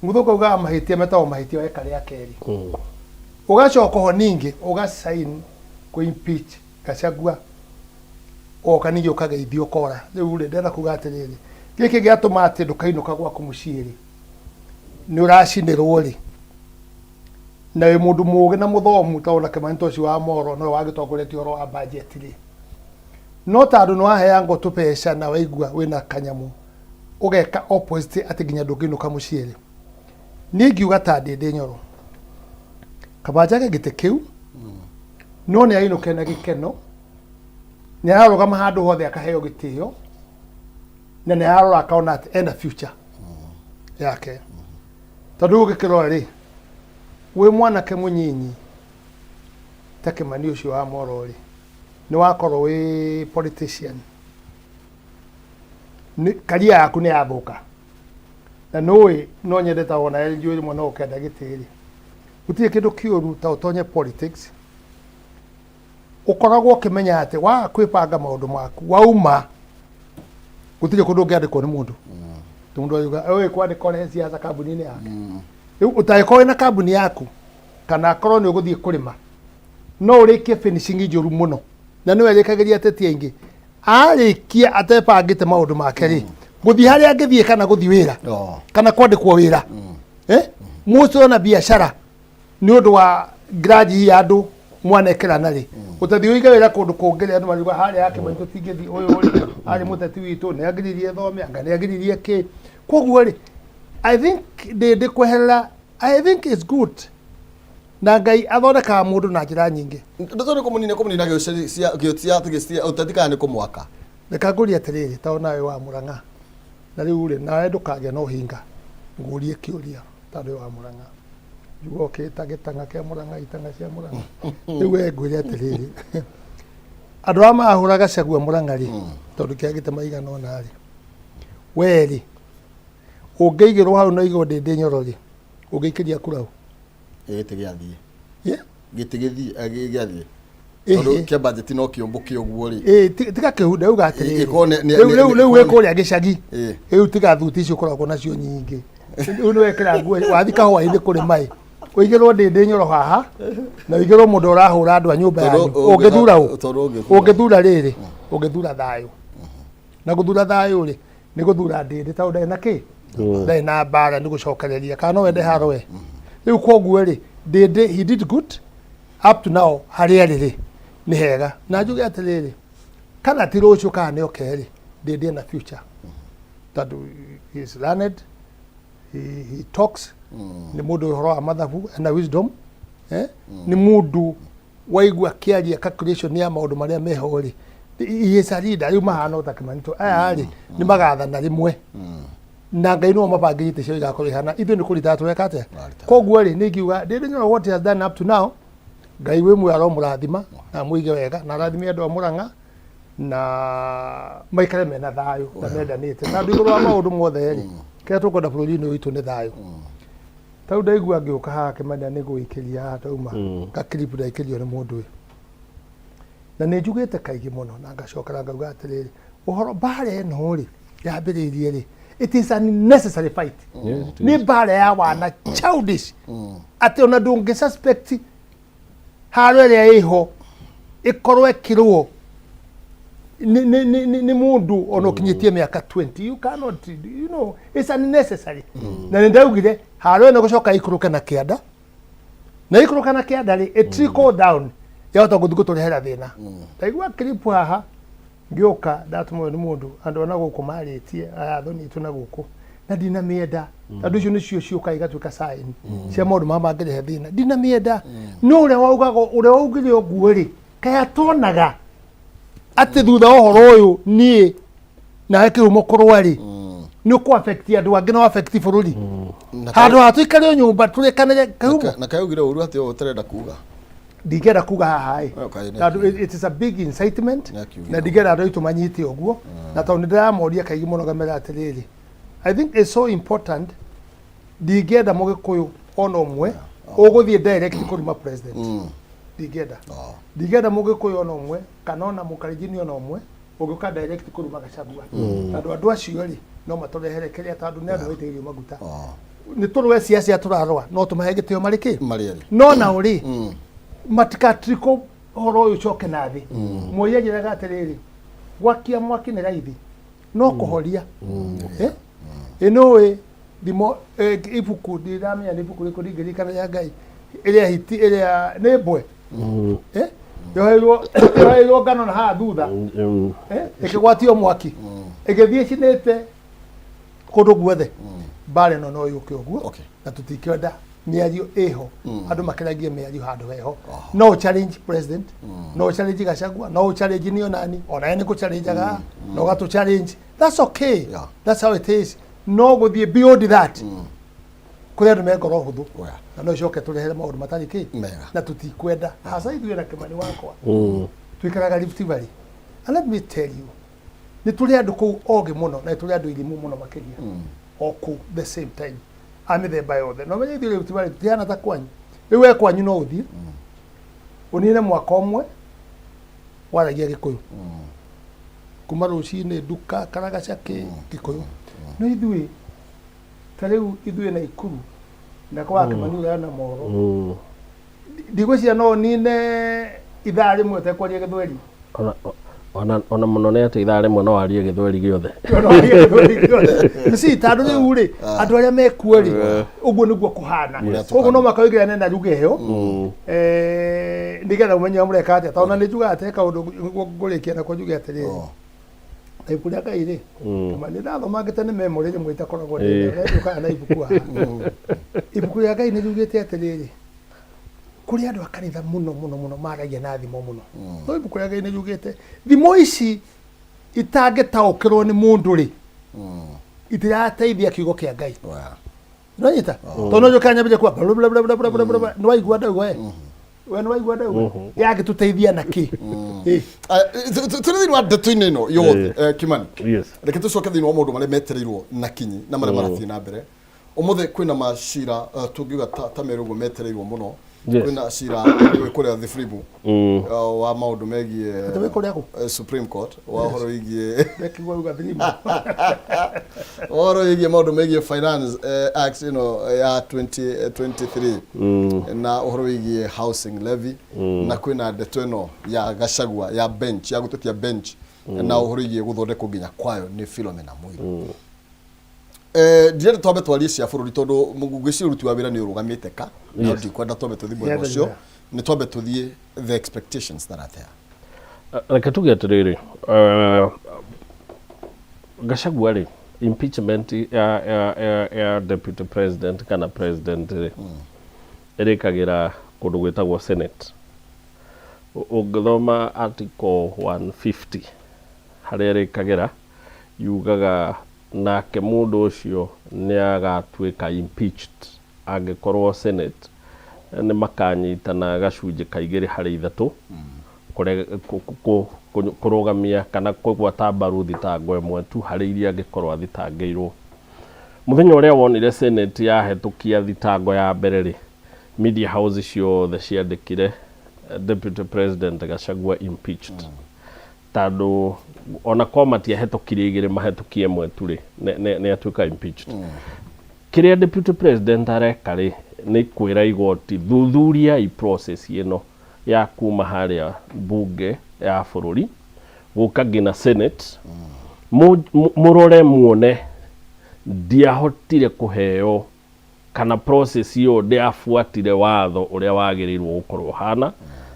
Speaker 4: mũthũngũ augaga mahĩtia metagwo mahĩtia weka rĩa kerĩ ũgacoka oho ningĩ ũgasign kũ impeach Gachagua ũgoka ningĩ ũkageithio ũkora rĩu rĩ ndĩrenda kuga atĩrĩrĩ gĩkĩ gĩatũma atĩ ndũkainũka gwaku mũciĩ rĩ nĩ ũracinĩrwo rĩ na wĩ mũndũ mũgĩ na mũthomu ta ona Kĩmani ta ũcio wa Moro nowe wagĩtongoretie ũhoro wa budget rĩ no tondũ nĩ waheangwo tũbeca na waigua wĩna kanyamũ ũgeka opposite atĩ nginya ndũngĩinũka mũciĩ rĩ niĩ ingiuga ta Ndĩndĩ Nyoro kaba njage gĩtĩ kĩu no nĩ ainũke na gĩkeno nĩ ararũgama handũ hothe akaheo gĩtĩo na nĩ ararora akona atĩ ena future yake tondũ rĩu ũgĩkĩrora rĩ wĩ mwanake mũnyinyi ta Kĩmani ũcio wa Moro rĩ nĩ wakorwo wĩ politician nĩ karia yaku nĩ yathũka na nũĩ no nyende ta ona njũĩ rĩmwe no ũkenda gĩtĩ rĩ gũtirĩ kĩndũ kĩũru ta ũtonye politics ũkoragwo ũkĩmenya atĩ waga kwĩbanga maũndũ maku wauma gũtirĩ kũndũ ũngĩandĩkwo nĩ mũndũ mũndũ auga ũĩ kwandĩka ũrehe siasa kambuni-inĩ yake rĩu ũtangĩkorwo wĩna kambuni yaku kana akorwo nĩ ũgũthiĩ kũrĩma no ũrĩkie finishing njũru mũno na nĩwe ĩrĩkagĩria ateti aingĩ arĩkia atebangĩte maũndũ make rĩ gũthiĩ harĩa angĩthiĩ kana gũthiĩ wĩra
Speaker 2: Oh.
Speaker 4: kana kwandĩkwo wĩra eh? mũcio na biacara nĩ ũndũ wa grudge ya andũ mwanekera rĩ ũtathiĩ ũige wĩra kũndũ kũngĩ rĩ andũ mariuga harĩa yake maitũ tingĩthiĩ ũyũ rĩ arĩ mũteti witũ nĩ agiririe thome anga nĩ agiririe kĩ koguo rĩ I think ndĩ kweherera I think it's good na Ngai athondekaga mũndũ na njĩra nyingĩ
Speaker 2: Ndoto nĩ kũmũnina kũmũnina gĩũcia ũteti kana nĩ kũmwaka
Speaker 4: reka ngũrie atĩrĩrĩ ta onawe wa Mũrang'a na rĩu rĩ nawe ndũkagĩa na ũhinga ngũrie kĩũria tondũ wĩ wa Mũrang'a njuga ũkĩta gĩtang'a kĩa Mũrang'a itang'a cia Mũrang'a rĩu we ngwĩre atĩrĩrĩ andũ arĩa marahũra Gachagua Mũrang'a rĩ tondũ kĩagĩte maigana ũna rĩ we rĩ ũngĩigĩrwo hau na ũigwo Ndĩndĩ Nyoro rĩ ũngĩikĩria kura ũ
Speaker 2: gĩtĩ gĩathiĩ
Speaker 4: Yeah?
Speaker 2: gĩtĩ gĩthiĩ gĩathiĩ
Speaker 4: Ĩhĩ.
Speaker 2: tondũ kĩa budget no kĩũmbũke ũguo rĩ
Speaker 4: Ĩ, tiga kĩu ndauga atĩrĩrĩ
Speaker 2: Ĩkorwo nĩ-
Speaker 4: rĩu rĩu rĩu wĩ
Speaker 2: ĩkorwo nĩ-
Speaker 4: kũrĩa gĩcagi
Speaker 2: Ĩ.
Speaker 4: rĩu tiga thuti icio ũkoragwo nacio nyingĩ rĩu nĩ wekĩra nguo wathi kahũa-inĩ kũrĩ mai ũigĩrwo Ndĩndĩ Nyoro haha na ũigĩrwo mũndũ ũrahũra andũ a nyũmba
Speaker 2: Tondũ
Speaker 4: yanyu ũngĩthura ũ
Speaker 2: tondũ ũngĩthura.
Speaker 4: ũngĩthura rĩrĩ ũngĩthura thayũ na gũthura thayũ rĩ nĩ gũthura Ndĩndĩ tondũ ndarĩ na kĩ ndarĩ na mbara nĩ gũcokereria kana no wende haro we rĩu koguo rĩ Ndĩndĩ he did good up to now harĩa arĩ rĩ nĩ hega na njuge atĩrĩrĩ kana ti rũciũ kana nĩ oke rĩ Ndĩndĩ ena future tondũ he is learned he talks nĩ mũndũ ũhoro wa mathabu ena wisdom eh? nĩ mũndũ waigua akĩaria calculation ya maũndũ marĩa meho rĩ he is a leader rĩu mahana o ta Kĩmani tũ aya rĩ nĩ magathana rĩmwe na Ngai nĩwe mabangĩire itĩ ciao igakorwo ihana ithuĩ nĩ kũrita tũreka atĩa
Speaker 2: Tũrarita.
Speaker 4: koguo rĩ nĩ ingiuga Ndĩndĩ Nyoro what he has done up to now Ngai wĩ muoyo aromũrathima na amũige wega na arathime andũ a Mũrang'a na maikare mena thayũ na mendanĩte tondũ igũrũ wa maũndũ mothe rĩ kĩrĩa tũkwenda bũrũri-inĩ ũyũ witũ nĩ thayũ ta rĩu ndaigua ngĩũka haha Kĩmani nĩ gũikĩria haha ndauma ga clip ndaikĩrio nĩ mũndũ ũyũ na nĩ njugĩte kaingĩ mũno na ngacokera ngauga atĩrĩrĩ ũhoro mbara ĩno rĩ yambĩrĩirie rĩ it is an unnecessary fight
Speaker 3: Yes, it is.
Speaker 4: nĩ mbara ya wana childish atĩ ona ndũngĩ suspect haro ĩrĩa ĩho ĩkorwo ĩkĩrwo Nĩ mũndũ ona ũkinyĩtie mĩaka 20, you cannot, it's unnecessary. Na nĩ ndaugire haro ĩno gũcoka ikũrũke na kĩanda, na ikũrũka na kĩanda rĩ, it trickle down, yahota gũthiĩ gũtũrehera thĩna. Ndaigua clip haha ngĩũka, ndatũmwo nĩ mũndũ, andũ ana gũkũ marĩtie aya athoni itũ na gũkũ, na ndinamĩenda tondũ icio nĩcio ciũkaga igatuĩka sign cia maũndũ marĩa mangĩrehe thĩna. Ndinamĩenda, no ũrĩa waugaga, ũrĩa waugire ũguo rĩ, kaĩ atonaga atĩ thutha wa ũhoro ũyũ niĩ nawe kĩhumo kũrũa rĩ, nĩ ũkũ affect andũ angĩ na affect bũrũri
Speaker 2: Na
Speaker 4: handũ ha tũikare o nyũmba tũrekanĩre kĩhumo.
Speaker 2: Na kaĩ augire ũru atĩ ũũ ũtarenda kuga?
Speaker 4: Ndingĩenda kuga haha ĩ,
Speaker 2: Oh, kaĩ nĩ
Speaker 4: tondũ it is a big incitement.
Speaker 2: Nĩ akiugire.
Speaker 4: Na ndingĩenda andũ aitũ manyite ũguo, na tondũ nĩ ndĩramoria kaingĩ mũno ngamera atĩrĩrĩ, I think it's so important, ndingĩenda mũgĩkũyũ ona ũmwe ũgũthiĩ direct kũruma president. Ndingĩenda, ndingĩenda mũgĩkũyũ ona ũmwe kana ona mũkarenjini ona ũmwe ũgĩũka direct kũruma Gachagua, tondũ andũ acio rĩ, no matũrehere kĩrĩa, tondũ nĩ andũ maitĩrĩirio maguta. Nĩ tũrũe ciaca tũrarũa, no tũmahe gĩtĩo marĩ kĩ
Speaker 2: marĩ erĩ.
Speaker 4: No nao rĩ, matikatriko ũhoro ũyũ ũcoke na thĩ. Moi anjĩraga atĩrĩrĩ, gwakia mwaki nĩ raithi, no kũhoria. Eh? Ĩ nũĩ thimo, ibuku, ndiramenya nĩ ibuku rĩkũ, ndingĩririkana, rĩa Ngai, ĩrĩa hiti ĩrĩa nĩ mbwe. Eh? Yoheirwo ngano na haha thutha. Eh? Ĩkĩgwatio mwaki, ĩgĩthiĩ ĩcinĩte kũndũ guothe. Mbara ĩno no yũke ũguo. Na tũtikĩenda mĩario ĩho, andũ makĩragie mĩario handũ heho. No ũ challenge president, no ũ challenge Gachagua, no ũ challenge niĩ, onani onawe nĩ kũ-challengeaga, no ũgatũ challenge, that's okay. That's how it is. No gũthiĩ beyond that, kũrĩ andũ me ngoro hũthũ na no icoke tũrehere maũndũ matarĩ kĩ
Speaker 2: Mega.
Speaker 4: Na tũtikwenda hasa ithuĩ na Kĩmani wakwa tuikaraga Rift Valley, and let me tell you, nĩ tũrĩ andũ kũu ogĩ mũno na nĩ tũrĩ andũ irimũ mũno makĩria o kũu the same time, a mĩthemba yothe. No menye ithuĩ Rift Valley tũtihana ta kwanyu. Rĩu we kwanyu no ũthiĩ ũnine mwaka ũmwe waragia Gĩkũyũ kuma rũcinĩ, nduka karagaca kĩ Gĩkũyũ. No ithuĩ ta rĩu ithuĩ Naikuru na kwa Kĩmani ũrĩa na Moro, ndigwĩciria no ũnine ithaa rĩmwe ũtekwaria Gĩthweri.
Speaker 3: Ona mũno nĩ atĩ ithaa rĩmwe no warie Gĩthweri gĩothe.
Speaker 4: No warie Gĩthweri gĩothe. You see, tondũ rĩu rĩ, andũ arĩa mekuo rĩ, ũguo nĩguo kũhana. Koguo no mũhaka ũingĩrane na ruga ĩyo, nĩgetha ũmenye ũrĩa mũreka atĩa, tondũ na nĩ njugaga atĩ he kaũndũ ngũrĩkia nako njuge atĩrĩrĩ, na ibuku rĩa Ngai rĩ, kama nĩ ndathomangĩte nĩ memory rĩmwe itakoragwo ndĩũkaga na ibuku haha. Ibuku rĩa Ngai nĩ riugĩte atĩrĩrĩ, kũrĩ andũ a kanitha mũno mũno mũno maragia na thimo mũno, no ibuku rĩa Ngai nĩ riugĩte thimo ici itangĩtaũkĩrwo nĩ mũndũ rĩ, itirateithia kiugo kĩa Ngai. Nĩwanyita? Tondũ no njũke nyambĩrĩrie kuga bla bla bla bla bla bla bla, nĩwaigua ndauga we nĩwaigua ndauga yangĩtũteithia na kĩ? Ĩ.
Speaker 2: Tũrĩ thĩinĩ wa ndeto-inĩ ĩno yothe, Kimani,
Speaker 3: Yes.
Speaker 2: Reke tũcoke thĩinĩ wa maũndũ marĩa metereirwo na kinyi na marĩa marathiĩ na mbere ũmũthĩ. Kwĩna macira, tũngiuga ta merĩ ũguo metereirwo mũno. Kwĩna cira wĩ kũrĩa Thibirimu, wa maũndũ megiĩ
Speaker 4: Atĩ wĩ kũrĩa kũ?
Speaker 2: Supreme Court, wa ũhoro wĩgiĩ
Speaker 4: Ndekigua uga thirimu.
Speaker 2: Ũhoro wĩgiĩ maũndũ megiĩ Finance Act ĩno ya 2023 na ũhoro wĩgiĩ housing levy, na kwĩna ndeto ĩno ya Gachagua ya bench, ya gũtetia bench, na ũhoro wĩgiĩ gũthondekwo nginya kwayo nĩ Philomena Mwilu. Ndirenda twambe twarie cia bũrũri tondũ ngwĩciria ũruti wa wĩra nĩ ũrũgamĩte ka na ndikwenda twambe tũthiĩ mwena ũcio, nĩ twambe tũthiĩ the expectations that are there.
Speaker 3: Reke tuge atĩrĩrĩ, Gachagua rĩ, impeachment ya deputy president kana president rĩ, ĩrĩkagĩra kũndũ gwĩtagwo Senate. Ũngĩthoma article 150 harĩa ĩrĩkagĩra, yugaga nake mũndũ ũcio nĩ agatuĩka impeached angĩkorwo Senate nĩ makanyitana gacunjĩ ka igĩrĩ harĩ ithatũ kũrũgamia kana kũgwata mbaru thitango ĩmwe tu harĩ iria angĩkorwo athitangĩirwo. Mũthenya ũrĩa wonire Senate yahetũkia thitango ya mbere rĩ, media house ciothe ciandĩkire Deputy President Gachagua impeached. Tondũ ona korwo matiahetũkirie igĩrĩ, mahetũkie ĩmwe tu rĩ, nĩ atuĩka impeached. Kĩrĩa Deputy President areka rĩ, nĩ kwĩra igoti thuthuriai process ĩno ya kuma harĩa bunge ya bũrũri. Gũka nginya Senate, mũrore muone ndiahotire kũheo kana process ĩyo ndĩabuatire watho ũrĩa wagĩrĩirwo gũkorwo ũhana,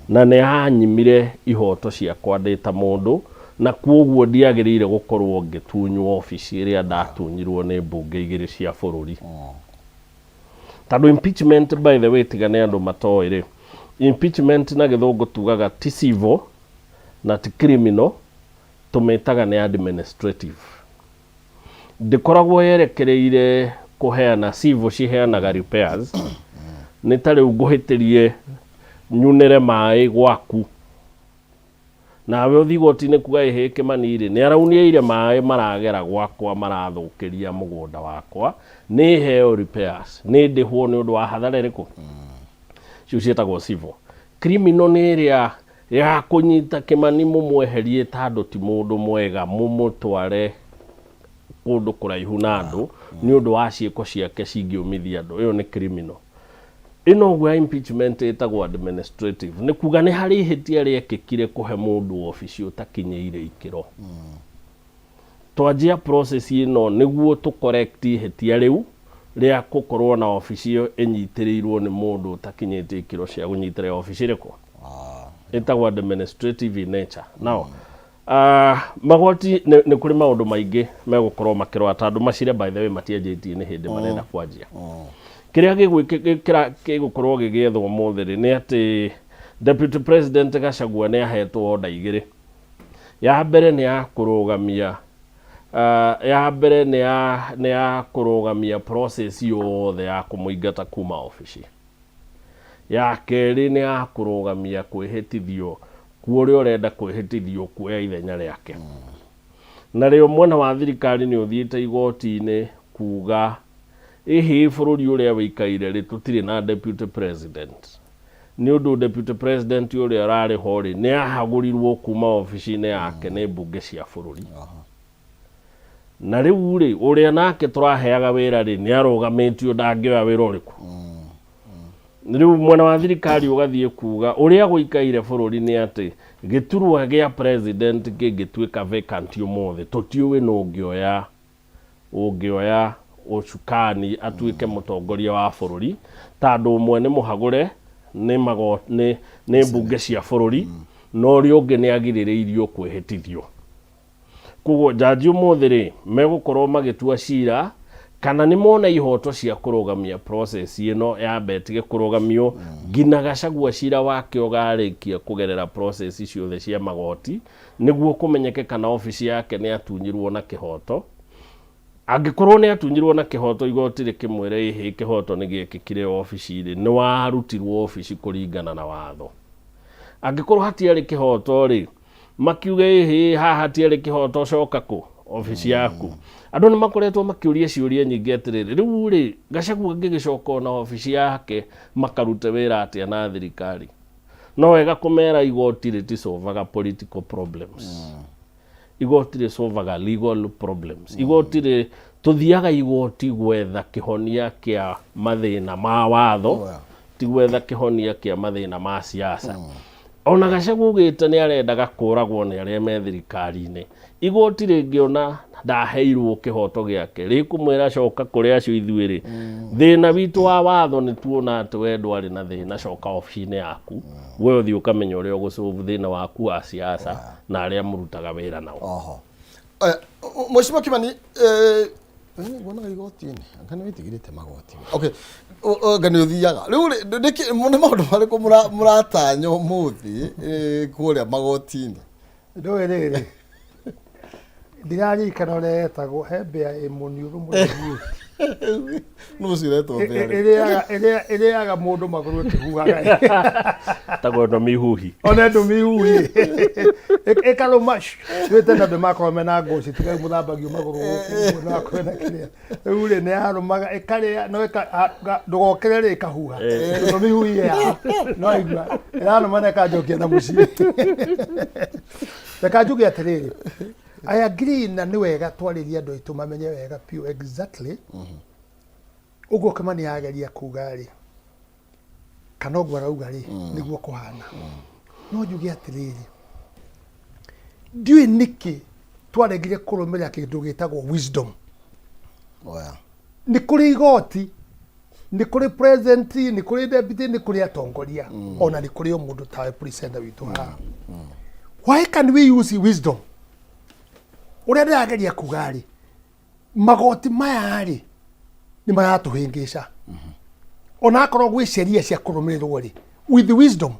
Speaker 3: na nĩ yanyimire ihoto ciakwa ndĩ ta mũndũ, na kwoguo ndiagĩrĩire gũkorwo ngĩtunywo obici ĩrĩa ndatunyirwo nĩ mbunge igĩrĩ cia bũrũri. Tondũ impeachment, by the way, tiga nĩ andũ matoĩ rĩ, impeachment na Gĩthũngũ tugaga ti civil na ti criminal, tũmĩtaga nĩ administrative. Ndĩkoragwo yerekereire kũheana civil, ciheanaga repairs. Nĩ ta rĩu ngũhĩtĩrie nyunĩre maĩ gwaku, nawe ũthiĩ igoti-inĩ kuga ĩhĩ Kĩmani rĩ nĩ araunĩire maĩ maragera gwakwa marathũkĩria mũgũnda wakwa, nĩ heo repairs, nĩ ndĩhwo nĩ ũndũ wa hathara ĩrĩkũ. Icio ciĩtagwo civil. Criminal nĩ ĩrĩa ya kũnyita Kĩmani mũmweherie tondũ ti mũndũ mwega, mũmũtware kũndũ kũraihu na andũ nĩ ũndũ wa ciĩko ciake cingĩũmithia andũ. Ĩyo nĩ criminal. Ĩno ũguo ya impeachment ĩtagwo administrative, nĩ kuga nĩ harĩ ihĩtia rĩekĩkire kũhe mũndũ obici ũtakinyĩire ikĩro. Twanjia process ĩno nĩguo tũ correct ihĩtia rĩu rĩa gũkorwo na obici ĩyo ĩnyitĩrĩirwo nĩ mũndũ ũtakinyĩtie ikĩro cia kũnyitĩrĩra obici ĩrĩkũ. Ĩtagwo administrative in nature. Now, magoti nĩ kũrĩ maũndũ maingĩ megũkorwo makĩrora, tondũ macira, by the way, matianjĩtie, nĩ hĩndĩ marenda kwanjia. Kĩrĩa gĩgũkorwo gĩgĩethwo ũmũthĩ rĩ, nĩ atĩ Deputy President Gachagua nĩ ahetwo order igĩrĩ. Ya mbere nĩ ya kũrũgamia ya mbere nĩ ya kũrũgamia process yothe ya kũmũingata kuma obici. Ya kerĩ nĩ ya kũrũgamia kwĩhĩtithio kuo ũrĩa ũrenda kwĩhĩtithio kuoya ithenya rĩake. Narĩo mwena wa thirikari nĩ ũthiĩte igoti-inĩ kuga ĩhĩ bũrũri ũrĩa wĩikaire rĩ, tũtirĩ na deputy president, nĩ ũndũ deputy president ũrĩa ũrarĩ ho rĩ, nĩ ahagũrirwo kuma obici-inĩ yake nĩ mbunge cia bũrũri, na rĩu rĩ, ũrĩa nake tũraheaga wĩra rĩ, nĩ arũgamĩtio, ndangĩoya wĩra ũrĩkũ. Rĩu mwena wa thirikari ũgathiĩ kuga ũrĩa gũikaire bũrũri nĩ atĩ gĩturwa gĩa president kĩngĩtuĩka vacant ũmũthĩ, tũtiũĩ nũ ũngĩoya ũcukani atuĩke mũtongoria wa bũrũri, tondũ ũmwe nĩ mũhagũre nĩ mbunge cia bũrũri, na ũrĩa ũngĩ nĩ agirĩrĩirio kwĩhĩtithio. Koguo jaji ũmũthĩ rĩ, megũkorwo magĩtua cira kana nĩ mona ihoto cia kũrũgamia process ĩno yambe ĩtige kũrũgamio nginya Gachagua cira wake ũgarĩkia kũgerera process ciothe cia magoti, nĩguo kũmenyeke kana obici yake nĩ atunyirwo na kĩhoto. Angĩkorwo nĩ atunyirwo na kĩhoto, igoti rĩkĩmwĩre ĩhĩ kĩhoto nĩ gĩekĩkire obici-rĩ, nĩ warutirwo obici kũringana na watho. Angĩkorwo hatiarĩ kĩhoto rĩ, makiuge ĩhĩ haha hatiarĩ kĩhoto, coka kũ obici yaku. Andũ nĩ makoretwo makĩũria ciũria nyingĩ atĩrĩrĩ, rĩu rĩ, Gachagua angĩgĩcoka ona obici yake makarute wĩra atĩa na thirikari? No wega kũmera igoti rĩtisolvaga political problems. Igoti rĩsolvaga legal problems. Igoti rĩ, tũthiaga igoti gwetha kĩhonia kĩa mathĩna ma watho, ti gwetha kĩhonia kĩa mathĩna ma siasa. Ona Gachagua ugĩte nĩ arendaga kũragwo nĩ arĩa me thirikari-inĩ, igoti rĩngĩona ndaheirwo kĩhoto gĩake, rĩkũmwĩra coka kũrĩ acio. Ithuĩ rĩ, thĩna witũ wa watho nĩ tuona atĩ we ndwarĩ na thĩna, coka obici-inĩ yaku, we ũthiĩ ũkamenya ũrĩa ũgũsolve thĩna waku wa siasa na arĩa mũrutaga wĩra nao.
Speaker 2: Oho. Mheshimiwa Kimani, nguonaga igoti-inĩ, anga nĩ wĩtigĩrĩte magoti? Okay, anga nĩ ũthiaga rĩu rĩ, nĩ maũndũ marĩkũ mũratanya ũmũthĩ kũrĩa magoti-inĩ?
Speaker 4: Ndũĩ rĩrĩ, ndiraririkana ũrĩa yetagwo, he mbĩa ĩ mũniũrũ mũraihu.
Speaker 2: Nũ ũcio ũretwo mbĩa rĩ?
Speaker 4: Ĩrĩaga mũndũ magũrũ ĩkĩhuhaga.
Speaker 3: Tagwo ndo mihuhi.
Speaker 4: Ona ndũ mihuhi ĩkarũma twĩte na andũ makorwo mena ngũci, tiga rĩu mũthambagio magũrũ gũkũ ũguo, no akorwo na kĩrĩa rĩu rĩ, nĩ yarũmaga ĩkarĩa no ndũgokĩre rĩ, ĩkahuha ndũ mihuhi ya no igua ĩrarũma na ĩkanjokia na mũciĩ. Reka njuge atĩrĩrĩ, I agree, na nĩ wega twarĩrie andũ aitũ mamenye wega biũ exactly ũguo Kimani ageria kuga rĩ, kana ũguo arauga rĩ, nĩguo kũhana. No njuge atĩrĩrĩ, Ndiũĩ nĩkĩ twaregire kũrũmĩrĩra kĩndũ gĩtagwo wisdom.
Speaker 2: Oya.
Speaker 4: Nĩ kũrĩ igoti, nĩ kũrĩ president, nĩ kũrĩ deputy, nĩ kũrĩ atongoria, ona nĩ kũrĩ o mũndũ tawe presenter witũ haha. Why can we use wisdom? Ũrĩa ndĩrageria kuga rĩ, magoti maya rĩ nĩ maratũhĩngĩca. Ona akorwo gwĩ sheria cia kũrũmĩrĩrwo rĩ, with wisdom.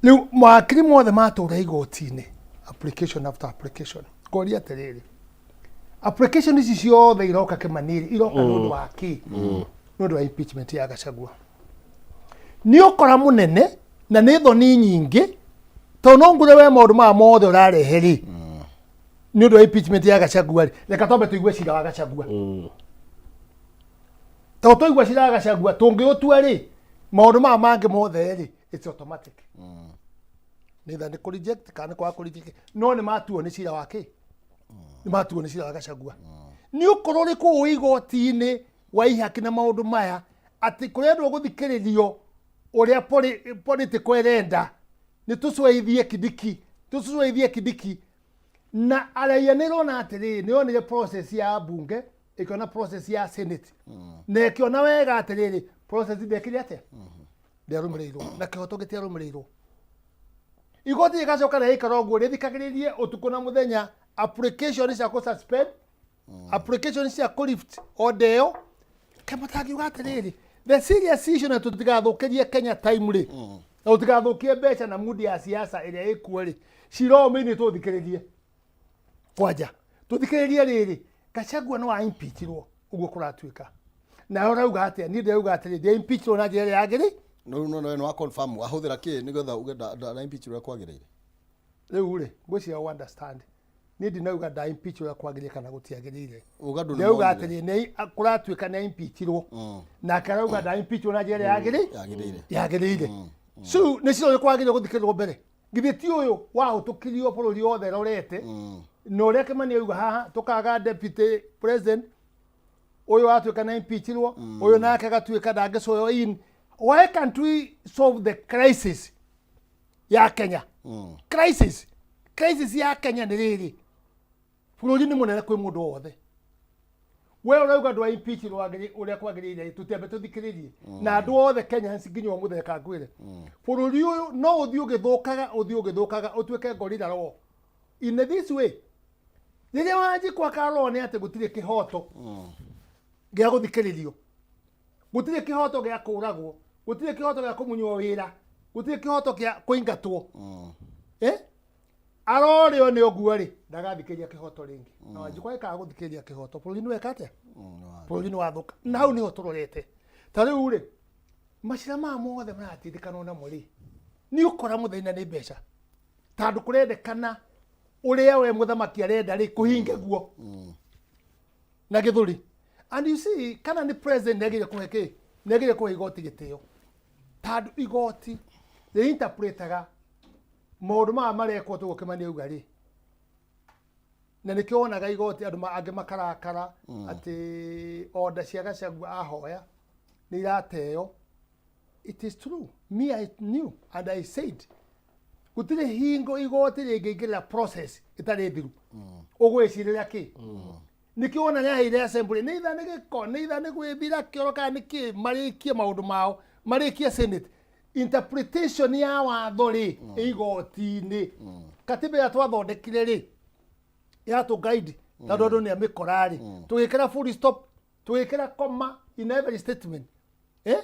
Speaker 4: Rĩu mawakiri mothe matũra igoti-inĩ, application after application. Ngoria atĩrĩrĩ, application ici ciothe iroka Kĩmani-rĩ, iroka nĩ ũndũ wa kĩ? Nĩ ũndũ wa impeachment ya Gachagua. Nĩ ũkora mũnene na nĩ thoni nyingĩ, tondũ no ngũre we maũndũ maya mothe ũrarehe rĩ, nĩ ũndũ wa impeachment ya Gachagua rĩ, reka twambe tũigue cira wa Gachagua. Tondũ twaigua cira wa Gachagua tũngĩũtua rĩ, maũndũ maya mangĩ mothe rĩ, it's automatic. Neither nĩ kũ reject kana nĩ kwaga kũ reject, no nĩ matuo nĩ cira wa kĩ? Nĩ matuo nĩ cira wa Gachagua. Nĩ ũkorwo ũrĩ kũu igoti-inĩ wa ihaki na maũndũ maya atĩ kũrendwo gũthikĩrĩrio ũrĩa political ĩrenda, nĩ tũcweithie Kindiki, tũcweithie Kindiki. Na araia nĩ ĩrona atĩrĩrĩ, nĩ yonire process ya bunge, ĩkĩona process ya senate, na ĩkĩona wega atĩrĩrĩ, process ndekire atĩa, ndĩarũmĩrĩirwo na kĩhoto gĩtiarũmĩrĩirwo. Igoti rĩgacoka rĩgaikara ũguo rĩthikagĩrĩrie ũtukũ na mũthenya application cia kũ suspend, application cia kũ lift order ĩyo. Kĩmatangiuga atĩrĩrĩ, the serious issue, na tũtigathũkĩrie Kenya time rĩ, na tũtigathũkie mbeca na mood ya siasa ĩrĩa ĩkuo rĩ, cira ũyũ mĩinĩ tũthikĩrĩrie kwanja, tũthikĩrĩrie rĩrĩ, Gachagua no a-impeachirwo ũguo kũratuĩka. Nawe ũrauga atĩa? Niĩ ndĩrauga atĩrĩ, ndĩa impeachirwo na njĩra ĩrĩa yagĩrĩire.
Speaker 2: No rĩu no no confirm ahũthĩra kĩ nĩgetha uge nda impeach ũrĩa kwagĩrĩire?
Speaker 4: Rĩu rĩ, ngwĩciria ũ understand, niĩ ndinauga nda impeach ũrĩa kwagĩrĩire kana gũtiagĩrĩire.
Speaker 2: Uga andũ nĩ
Speaker 4: Ndĩrauga
Speaker 2: monire.
Speaker 4: atĩrĩ, nĩ kũratuĩka nĩ impeachirwo, nake arauga nda impeachirwo na njĩra ĩrĩa yagĩrĩire.
Speaker 2: Yagĩrĩire.
Speaker 4: Yagĩrĩire. So nĩ cira ũrĩkũ wagĩrĩire gũthikĩrĩrwo mbere? Githĩ ti ũyũ wahũtũkirio bũrũri wothe rorete, na ũrĩa Kĩmani auga haha, tũkaga deputy president ũyũ watuĩka nĩ impeachirwo, ũyũ nake agatuĩka ndangĩcoyo in. Why can't we solve the crisis ya Kenya? Crisis ya Kenya nĩ rĩrĩ, bũrũri nĩ mũnene kwĩ mũndũ wothe. We ũrauga ndwa impeach ũrĩa kwagĩrĩire, tũtiambe tũthikĩrĩrie na andũ othe Kenyans nginya ũmũthĩ. Reka ngwĩre, bũrũri ũyũ no ũthiĩ ũgĩthũkaga, ũthiĩ ũgĩthũkaga, ũtuĩke gorilla law in this way. Rĩrĩa Wanjikũ akarorwo nĩ atĩ gũtirĩ kĩhoto gĩa gũthikĩrĩrio, gũtirĩ kĩhoto gĩa kũragwo, gũtirĩ kĩhoto gĩa kũmunywo wĩra, gũtirĩ kĩhoto gĩa kũingatwo, eh? Arorĩo nĩ ũguo rĩ, ndagathikĩrĩria kĩhoto rĩngĩ. Na Wanjikũ agĩkaga gũthikĩrĩria kĩhoto, bũrũri nĩ weka atĩa? Bũrũri nĩ wathũka. Na hau nĩho tũrorete. Ta rĩu rĩ, macira maya mothe maratindĩkanwo namo rĩ, nĩ ũkora mũthenya nĩ mbeca, tondũ kũrendekana ũrĩa we mũthamaki arenda rĩ, kũhinge guo na gĩthũri. And you see, kana nĩ president nĩagĩrĩire kũhe kĩ, nĩagĩrĩire kũhe igoti gĩtĩo, tondũ igoti rĩ-interpretaga maũndũ maya marekwo tũguo Kĩmani auga rĩ. Na nĩkĩo wonaga igoti andũ angĩ makarakara atĩ order cia Gachagua ahoya nĩ irateo. It is true, me, I knew and I said gũtirĩ hingo igoti rĩngĩingĩrĩra process ĩtarĩ thiru. Ũgwĩcirĩra kĩ? Nĩkĩo wona nĩaheire assembly, nĩ itha nĩ gĩko, nĩ itha nĩ gwĩthira kĩoro, kana nĩ kĩ, marĩkie maũndũ mao, marĩkie senate interpretation ya watho rĩ, igoti-inĩ. Katiba ĩrĩa twathondekire rĩ, yatũ guide, tondũ andũ nĩ amĩkora rĩ, tũgĩkĩra full stop, tũgĩkĩra comma in every statement, eh?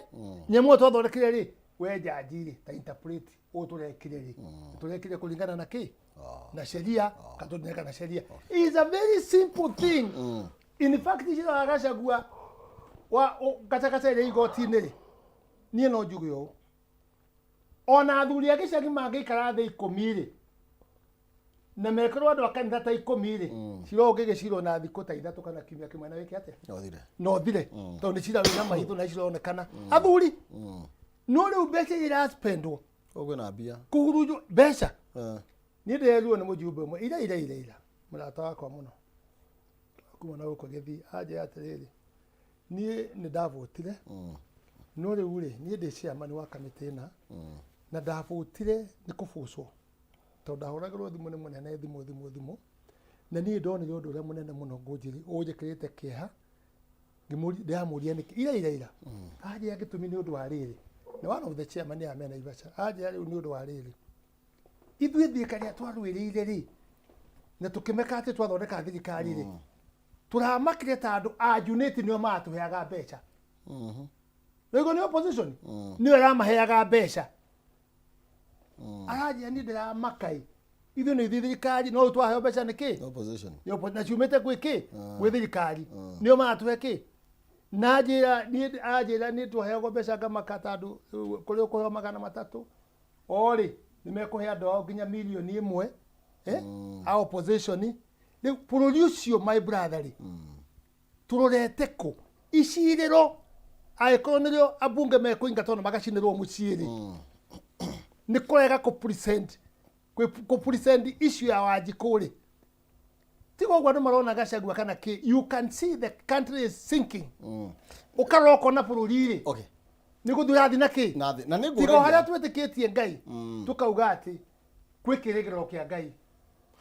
Speaker 4: Nyamũ ĩyo twathondekire rĩ, we jaji rĩ, ta interpret ũũ tũrekire rĩ, tũrekire kũringana na kĩ? Na sheria katũneka na sheria. Is a very simple thing. In fact, cira wa Gachagua wa gacagaca ĩrĩa igoti-inĩ rĩ, niĩ no njuge ũũ, ona athuri a gĩcagi mangĩikara thĩ 10 rĩ, na mekĩrwo andũ a kanitha ta 10 rĩ, cira ũyũ ũngĩgĩcirwo na thikũ ta 3 kana kiumia kĩmwe na wĩke atĩa?
Speaker 2: No thire.
Speaker 4: Na ũthire, tondũ nĩ cira wĩna maitho na cironekana athuri. No rĩu mbeca iria iraspendwo
Speaker 2: Ũguo na mbia.
Speaker 4: Kũhurunjwo mbeca.
Speaker 2: Eh.
Speaker 4: Niĩ ndĩrerirwo nĩ mũjumbe ũmwe ira ira ira ira, mũrata wakwa mũno kuma na gũkũ gĩthiĩ, anjĩra atĩrĩrĩ, niĩ nĩ ndavotire, no rĩu rĩ, niĩ ndĩ chairman wa kamĩtĩ ĩna, na ndavotire nĩ kũbũcwo. Tondũ ndahũragĩrwo thimũ nĩ mũnene thimũ thimũ thimũ. Na niĩ ndonire ũndũ ũrĩa mũnene mũno Ngũnjiri ũnjĩkĩrĩte kĩeha. Ngĩmũria, ndĩramũria nĩkĩ ira ira ira. Anjĩra gĩtũmi nĩ ũndũ wa rĩrĩ. Nĩ one of the chairman ya me Naivasha. Anjĩra rĩu nĩ ũndũ wa rĩrĩ. Ithuĩ Thika rĩrĩa twarũĩrĩire rĩ, na tũkĩmeka atĩ twathondeka thirikari rĩ, tũramakire ta andũ a Junĩti nĩo maratũheaga mbeca. Rĩu nĩ opposition nĩyo ĩramaheaga mbeca. Aranjĩra niĩ ndĩramaka ĩ, ithuĩ nĩ ithuĩ thirikari no rĩu twaheo mbeca nĩ kĩ?
Speaker 2: Opposition.
Speaker 4: Nĩ na ciumĩte gwĩ kĩ? Gwĩ thirikari. Nĩo maratũhe kĩ? Na anjĩra niĩ anjĩra niĩ twaheagwo mbeca ngamaka tondũ kũrĩ ũkũheo 300 o rĩ nĩ mekũhe andũ ao nginya mirioni ĩmwe eh? A opposition. Rĩu bũrũri ũcio my brother rĩ, tũrorete kũ? Icirĩro angĩkorwo nĩrĩo ambunge mekũingatwo na magacinĩrwo mũciĩ rĩ, nĩ kũrega kũ present kũ present issue ya Wanjikũ rĩ, tiga ũguo andũ marona Gachagua kana kĩ, you can see the country is sinking. Ũkarora ũkona bũrũri rĩ, nĩ gũthiĩ ũrathiĩ na kĩ
Speaker 2: Na thĩ. Na nĩ
Speaker 4: tiga o harĩa
Speaker 2: ngũragia.
Speaker 4: twĩtĩkĩtie Ngai, tũkauga atĩ kwĩ kĩrĩgĩrĩro kĩa Ngai,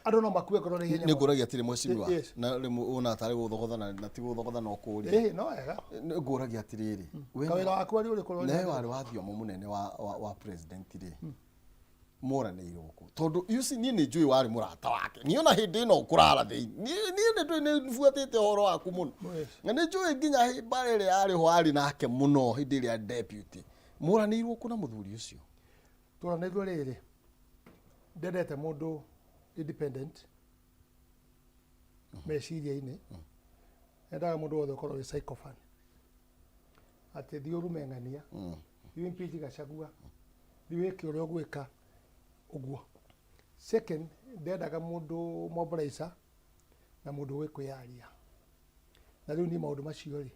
Speaker 4: andũ no makue ngoro na ihenya
Speaker 2: Nĩ
Speaker 4: mũno.
Speaker 2: ngũragia atĩrĩ mheshimiwa.
Speaker 4: Yes.
Speaker 2: Na rĩmwe wona tarĩ gũthogothana na ti gũthogothana ũkũria.
Speaker 4: Ĩĩ no wega.
Speaker 2: Nĩ ngũragia atĩrĩrĩ. We
Speaker 4: Kawĩra waku arĩ ũrĩkũ?
Speaker 2: Nawe warĩ wa thiomo mũnene wa president rĩ. Moranĩirwo kũ? Tondũ you see niĩ nĩ njũĩ warĩ mũrata wake. Niĩ ona hĩndĩ ĩno ũkũrara thĩinĩ. Niĩ nĩ ndũĩ nĩ buatĩte ũhoro waku mũno. Na nĩ njũĩ nginya mbara ĩrĩa yarĩ ho arĩ nake mũno hĩndĩ ĩrĩa deputy. Moranĩirwo kũ na mũthuri ũcio?
Speaker 4: Tũranĩirwo rĩrĩ, ndendete mũndũ independent meciria-inĩ. Endaga mũndũ wothe ũkorwo wĩ sycophant. Atĩ thiĩ ũrume ng'ania, thiĩ impeach Gachagua, thiĩ wĩke ũrĩa ũgwĩka, ũguo. Second, ndendaga mũndũ mobilizer na mũndũ ũĩ kwĩyaria. Na rĩu niĩ maũndũ macio rĩ,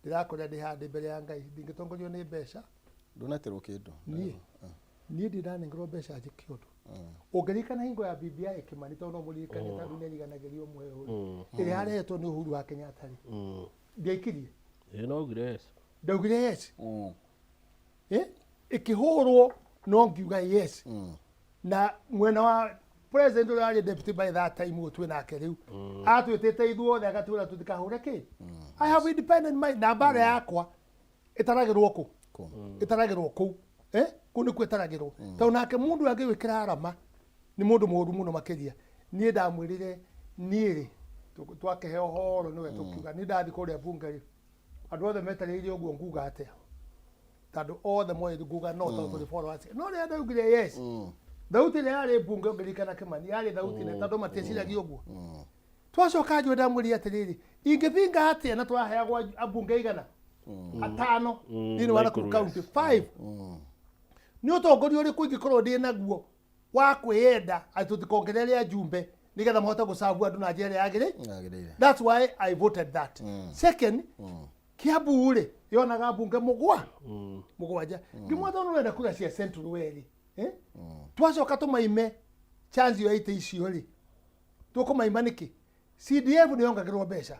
Speaker 4: ndĩrakora ndĩ haha ndĩ mbere ya Ngai, ndingĩtongorio nĩ mbeca.
Speaker 2: Ndũneterwo kĩndũ?
Speaker 4: Niĩ ndirĩ ndanengerwo mbeca njĩke ũndũ. Ũngĩririkana hingo ya BBI Kĩmani, tondũ no mũririkane tondũ nĩ ariganagĩrio ũmwe ũyũ rĩ, ĩrĩa yarehetwo nĩ Uhuru wa Kenyatta rĩ, ndiaikirie.
Speaker 3: Ĩĩ no ugire yes.
Speaker 4: Ndaugire yes. Eh? Ĩkĩhũrwo no ngiuga yes. Na mwena wa president ũrĩa warĩ deputy by that time ũyũ twĩ nake rĩu, atwĩtĩte ithuothe agatwĩra tũtikahũre kĩ. I have independent mind na mbara yakwa ĩtaragĩrwo kũ? Ĩtaragĩrwo kũu. Eh? Kũu nĩkuo ĩtaragĩrwo. Tondũ nake mũndũ angĩgwĩkĩra arama nĩ mũndũ mũũru mũno makĩria. Niĩ ndamwĩrire niĩ rĩ, twakĩheo ũhoro nĩwe tũkiuga niĩ ndathiĩ kũrĩa bunge rĩ, andũ othe metereire ũguo nguga atĩa? Tondũ othe moĩ nguga no tondũ tũrĩ followers. No rĩrĩa ndaugire yes, thauti ĩrĩa yarĩ mbunge ũngĩririkana Kĩmani, yarĩ thauti nene tondũ matieciragia ũguo. Twacoka njũĩ ndamwĩrire atĩrĩrĩ, ingĩbinga atĩa na tũraheagwo ambunge igana? Atano thĩinĩ wa Nakuru
Speaker 3: Nakuru,
Speaker 4: County, 5. Nĩ ũtongoria ũrĩkũ ingĩkorwo ndĩ naguo wa kwĩyenda atĩ tũtikongerere ajumbe nĩgetha mahote gũcabu andũ na njĩra ĩrĩa yagĩrĩire?
Speaker 2: Yagĩrĩire.
Speaker 4: That's why I voted that. Second, Kiambu rĩ, yonaga mbunge 7. Ngĩmwatha nĩ ũrenda kura cia Central werĩ. Eh? Twacoka tũmaime chance ya itĩ icio rĩ, tũkũmaima nĩkĩ? CDF nĩ yongagĩrwo mbeca.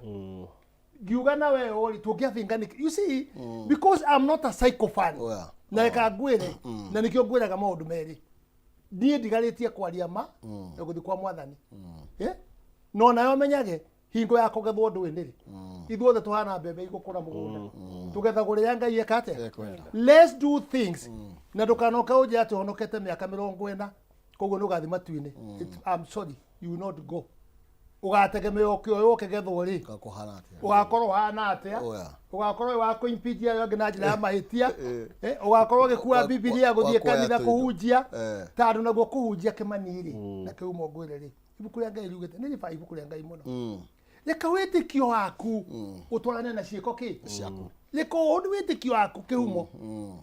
Speaker 4: Ngiuga na we ũrĩ tũngĩabinga nĩkĩ? You see, because I'm not a sycophant.
Speaker 2: Oh, yeah.
Speaker 4: Na reka ngwĩre, na nĩkĩo ngwĩraga maũndũ merĩ. Niĩ ndigarĩtie kwaria ma na gũthiĩ kwa mwathani. Eh? No nayo menyage hingo ya kũgethwo ndũĩ nĩrĩ. Ithuothe tũhana mbembe igũkũra mũgũnda. Tũgethagwo rĩrĩa Ngai eka atĩa?
Speaker 2: Ekwenda.
Speaker 4: Let's do things. Na ndũkanoke ũnjĩre atĩ ũhonokete mĩaka 40 koguo nĩ ũgathiĩ matu-inĩ. I'm sorry, you will not go. Ũgategemea ũkĩoywo ũkĩgethwo rĩ?
Speaker 2: Ũgakorwo atĩa?
Speaker 4: Ũgakorwo ũhana atĩa?
Speaker 2: Oh, yeah.
Speaker 4: Ũgakorwo wĩ wa kũimpeach arĩa angĩ na njĩra ya mahĩtia. Ũgakorwo ũgĩkua Bibilia gũthiĩ
Speaker 2: wa kuoya
Speaker 4: kanitha
Speaker 2: tũindo.
Speaker 4: kũhunjia. Tondũ naguo kũhunjia Kĩmani rĩ, na kĩhumo ngwĩre rĩ, ibuku rĩa Ngai riugĩte, nĩ rĩba ibuku rĩa Ngai mũno. Reka wĩtĩkio waku ũtwarane na ciĩko kĩ?
Speaker 2: Ciaku.
Speaker 4: Reka ũndũ wĩtĩkio waku kĩhumo.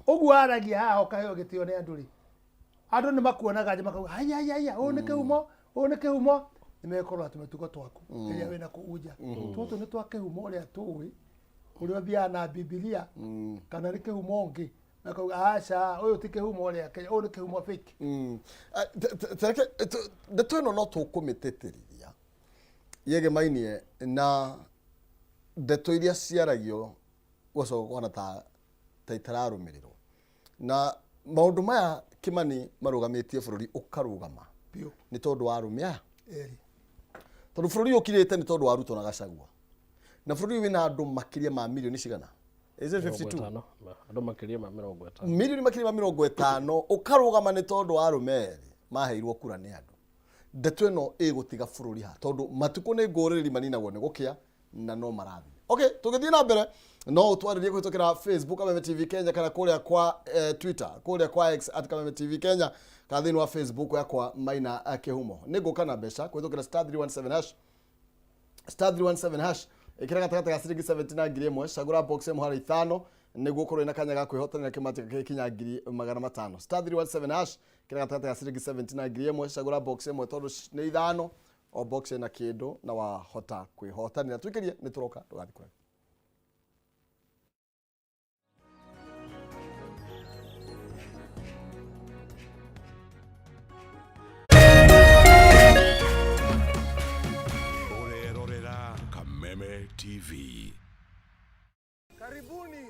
Speaker 4: Ũguo aragia haha ũkaheo gĩtĩo nĩ andũ rĩ, andũ nĩ makuonaga nja makauga haya haya haya, ũyũ nĩ kĩhumo, ũyũ nĩ kĩhumo. Nĩ mekũrora tũmĩtugo twaku rĩrĩa wĩna kũu nja. Tũtũ nĩ twa kĩhumo ũrĩa tũĩ, ũrĩa ũthiaga na Bibilia, kana nĩ kĩhumo ũngĩ. Makauga aca, ũyũ ti kĩhumo ũrĩa Kenya, ũyũ nĩ kĩhumo fake.
Speaker 2: Tareke ndeto ĩno no tũkũmĩtĩtĩrithia yegemainie na ndeto iria ciaragio gũgacoka kũhana ta itararũmĩrĩrwo. Na maũndũ maya Kĩmani marũgamĩtie bũrũri ũkarũgama.
Speaker 4: Biũ.
Speaker 2: Nĩ tondũ wa arũme aya.
Speaker 4: Erĩ.
Speaker 2: Tondũ bũrũri ũyũ ũkirĩte nĩ tondũ wa Ruto na Gachagua, na bũrũri ũyũ wĩna andũ makĩria ma mirioni cigana? Is it 52?
Speaker 3: 50, andũ makĩria ma 50.
Speaker 2: Mirioni makĩria ma 50, ũkarũgama nĩ tondũ wa arũme erĩ maheirwo kura nĩ andũ. Ndeto ĩno ĩgũtiga bũrũri ha? Tondũ matukũ nĩ ngũrĩrĩ maninagwo nĩ gũkĩa na no marathiĩ. Okay, tũgĩthiĩ na mbere, no ũtwarĩrie kũhĩtũkĩra Facebook Kameme TV Kenya, kana kũrĩa kwa Twitter, kũrĩa kwa X @KamemeTVKenya, kana thĩinĩ wa Facebook yakwa Maina Kĩhumo. Nĩ ngũka na mbeca kũhĩtũkĩra *317#, *317#. Ĩkĩra gatagatĩ ga ciringi 70 na 1000, cagũra box ĩmwe harĩ ithano nĩguo ũkorwo na kanya ga kwĩhotanĩra kĩmatĩka gĩkinya 500,000. *317#, ĩkĩra gatagatĩ ga ciringi 70 na 1000, cagũra box ĩmwe tondũ nĩ ithano, o box ĩna kĩndũ na wahota kwĩhotanĩra. Twĩkĩrie, nĩ tũroka, ndũgathiĩ kũraihu.
Speaker 5: Ũrerorera Kameme TV.
Speaker 6: Karibuni.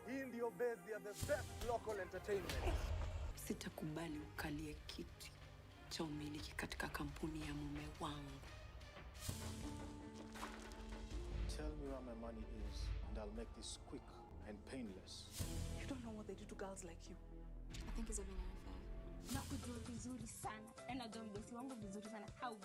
Speaker 6: Hii ndio base ya the best local entertainment.
Speaker 7: Sitakubali ukalie kiti cha umiliki katika kampuni ya mume wangu.
Speaker 6: Tell me where my money is and I'll make this quick and painless.
Speaker 7: You don't know what they do to girls like you.
Speaker 8: I think he's having an affair.
Speaker 9: Nakujua vizuri sana, na najua mdosi wangu vizuri sana. Hawe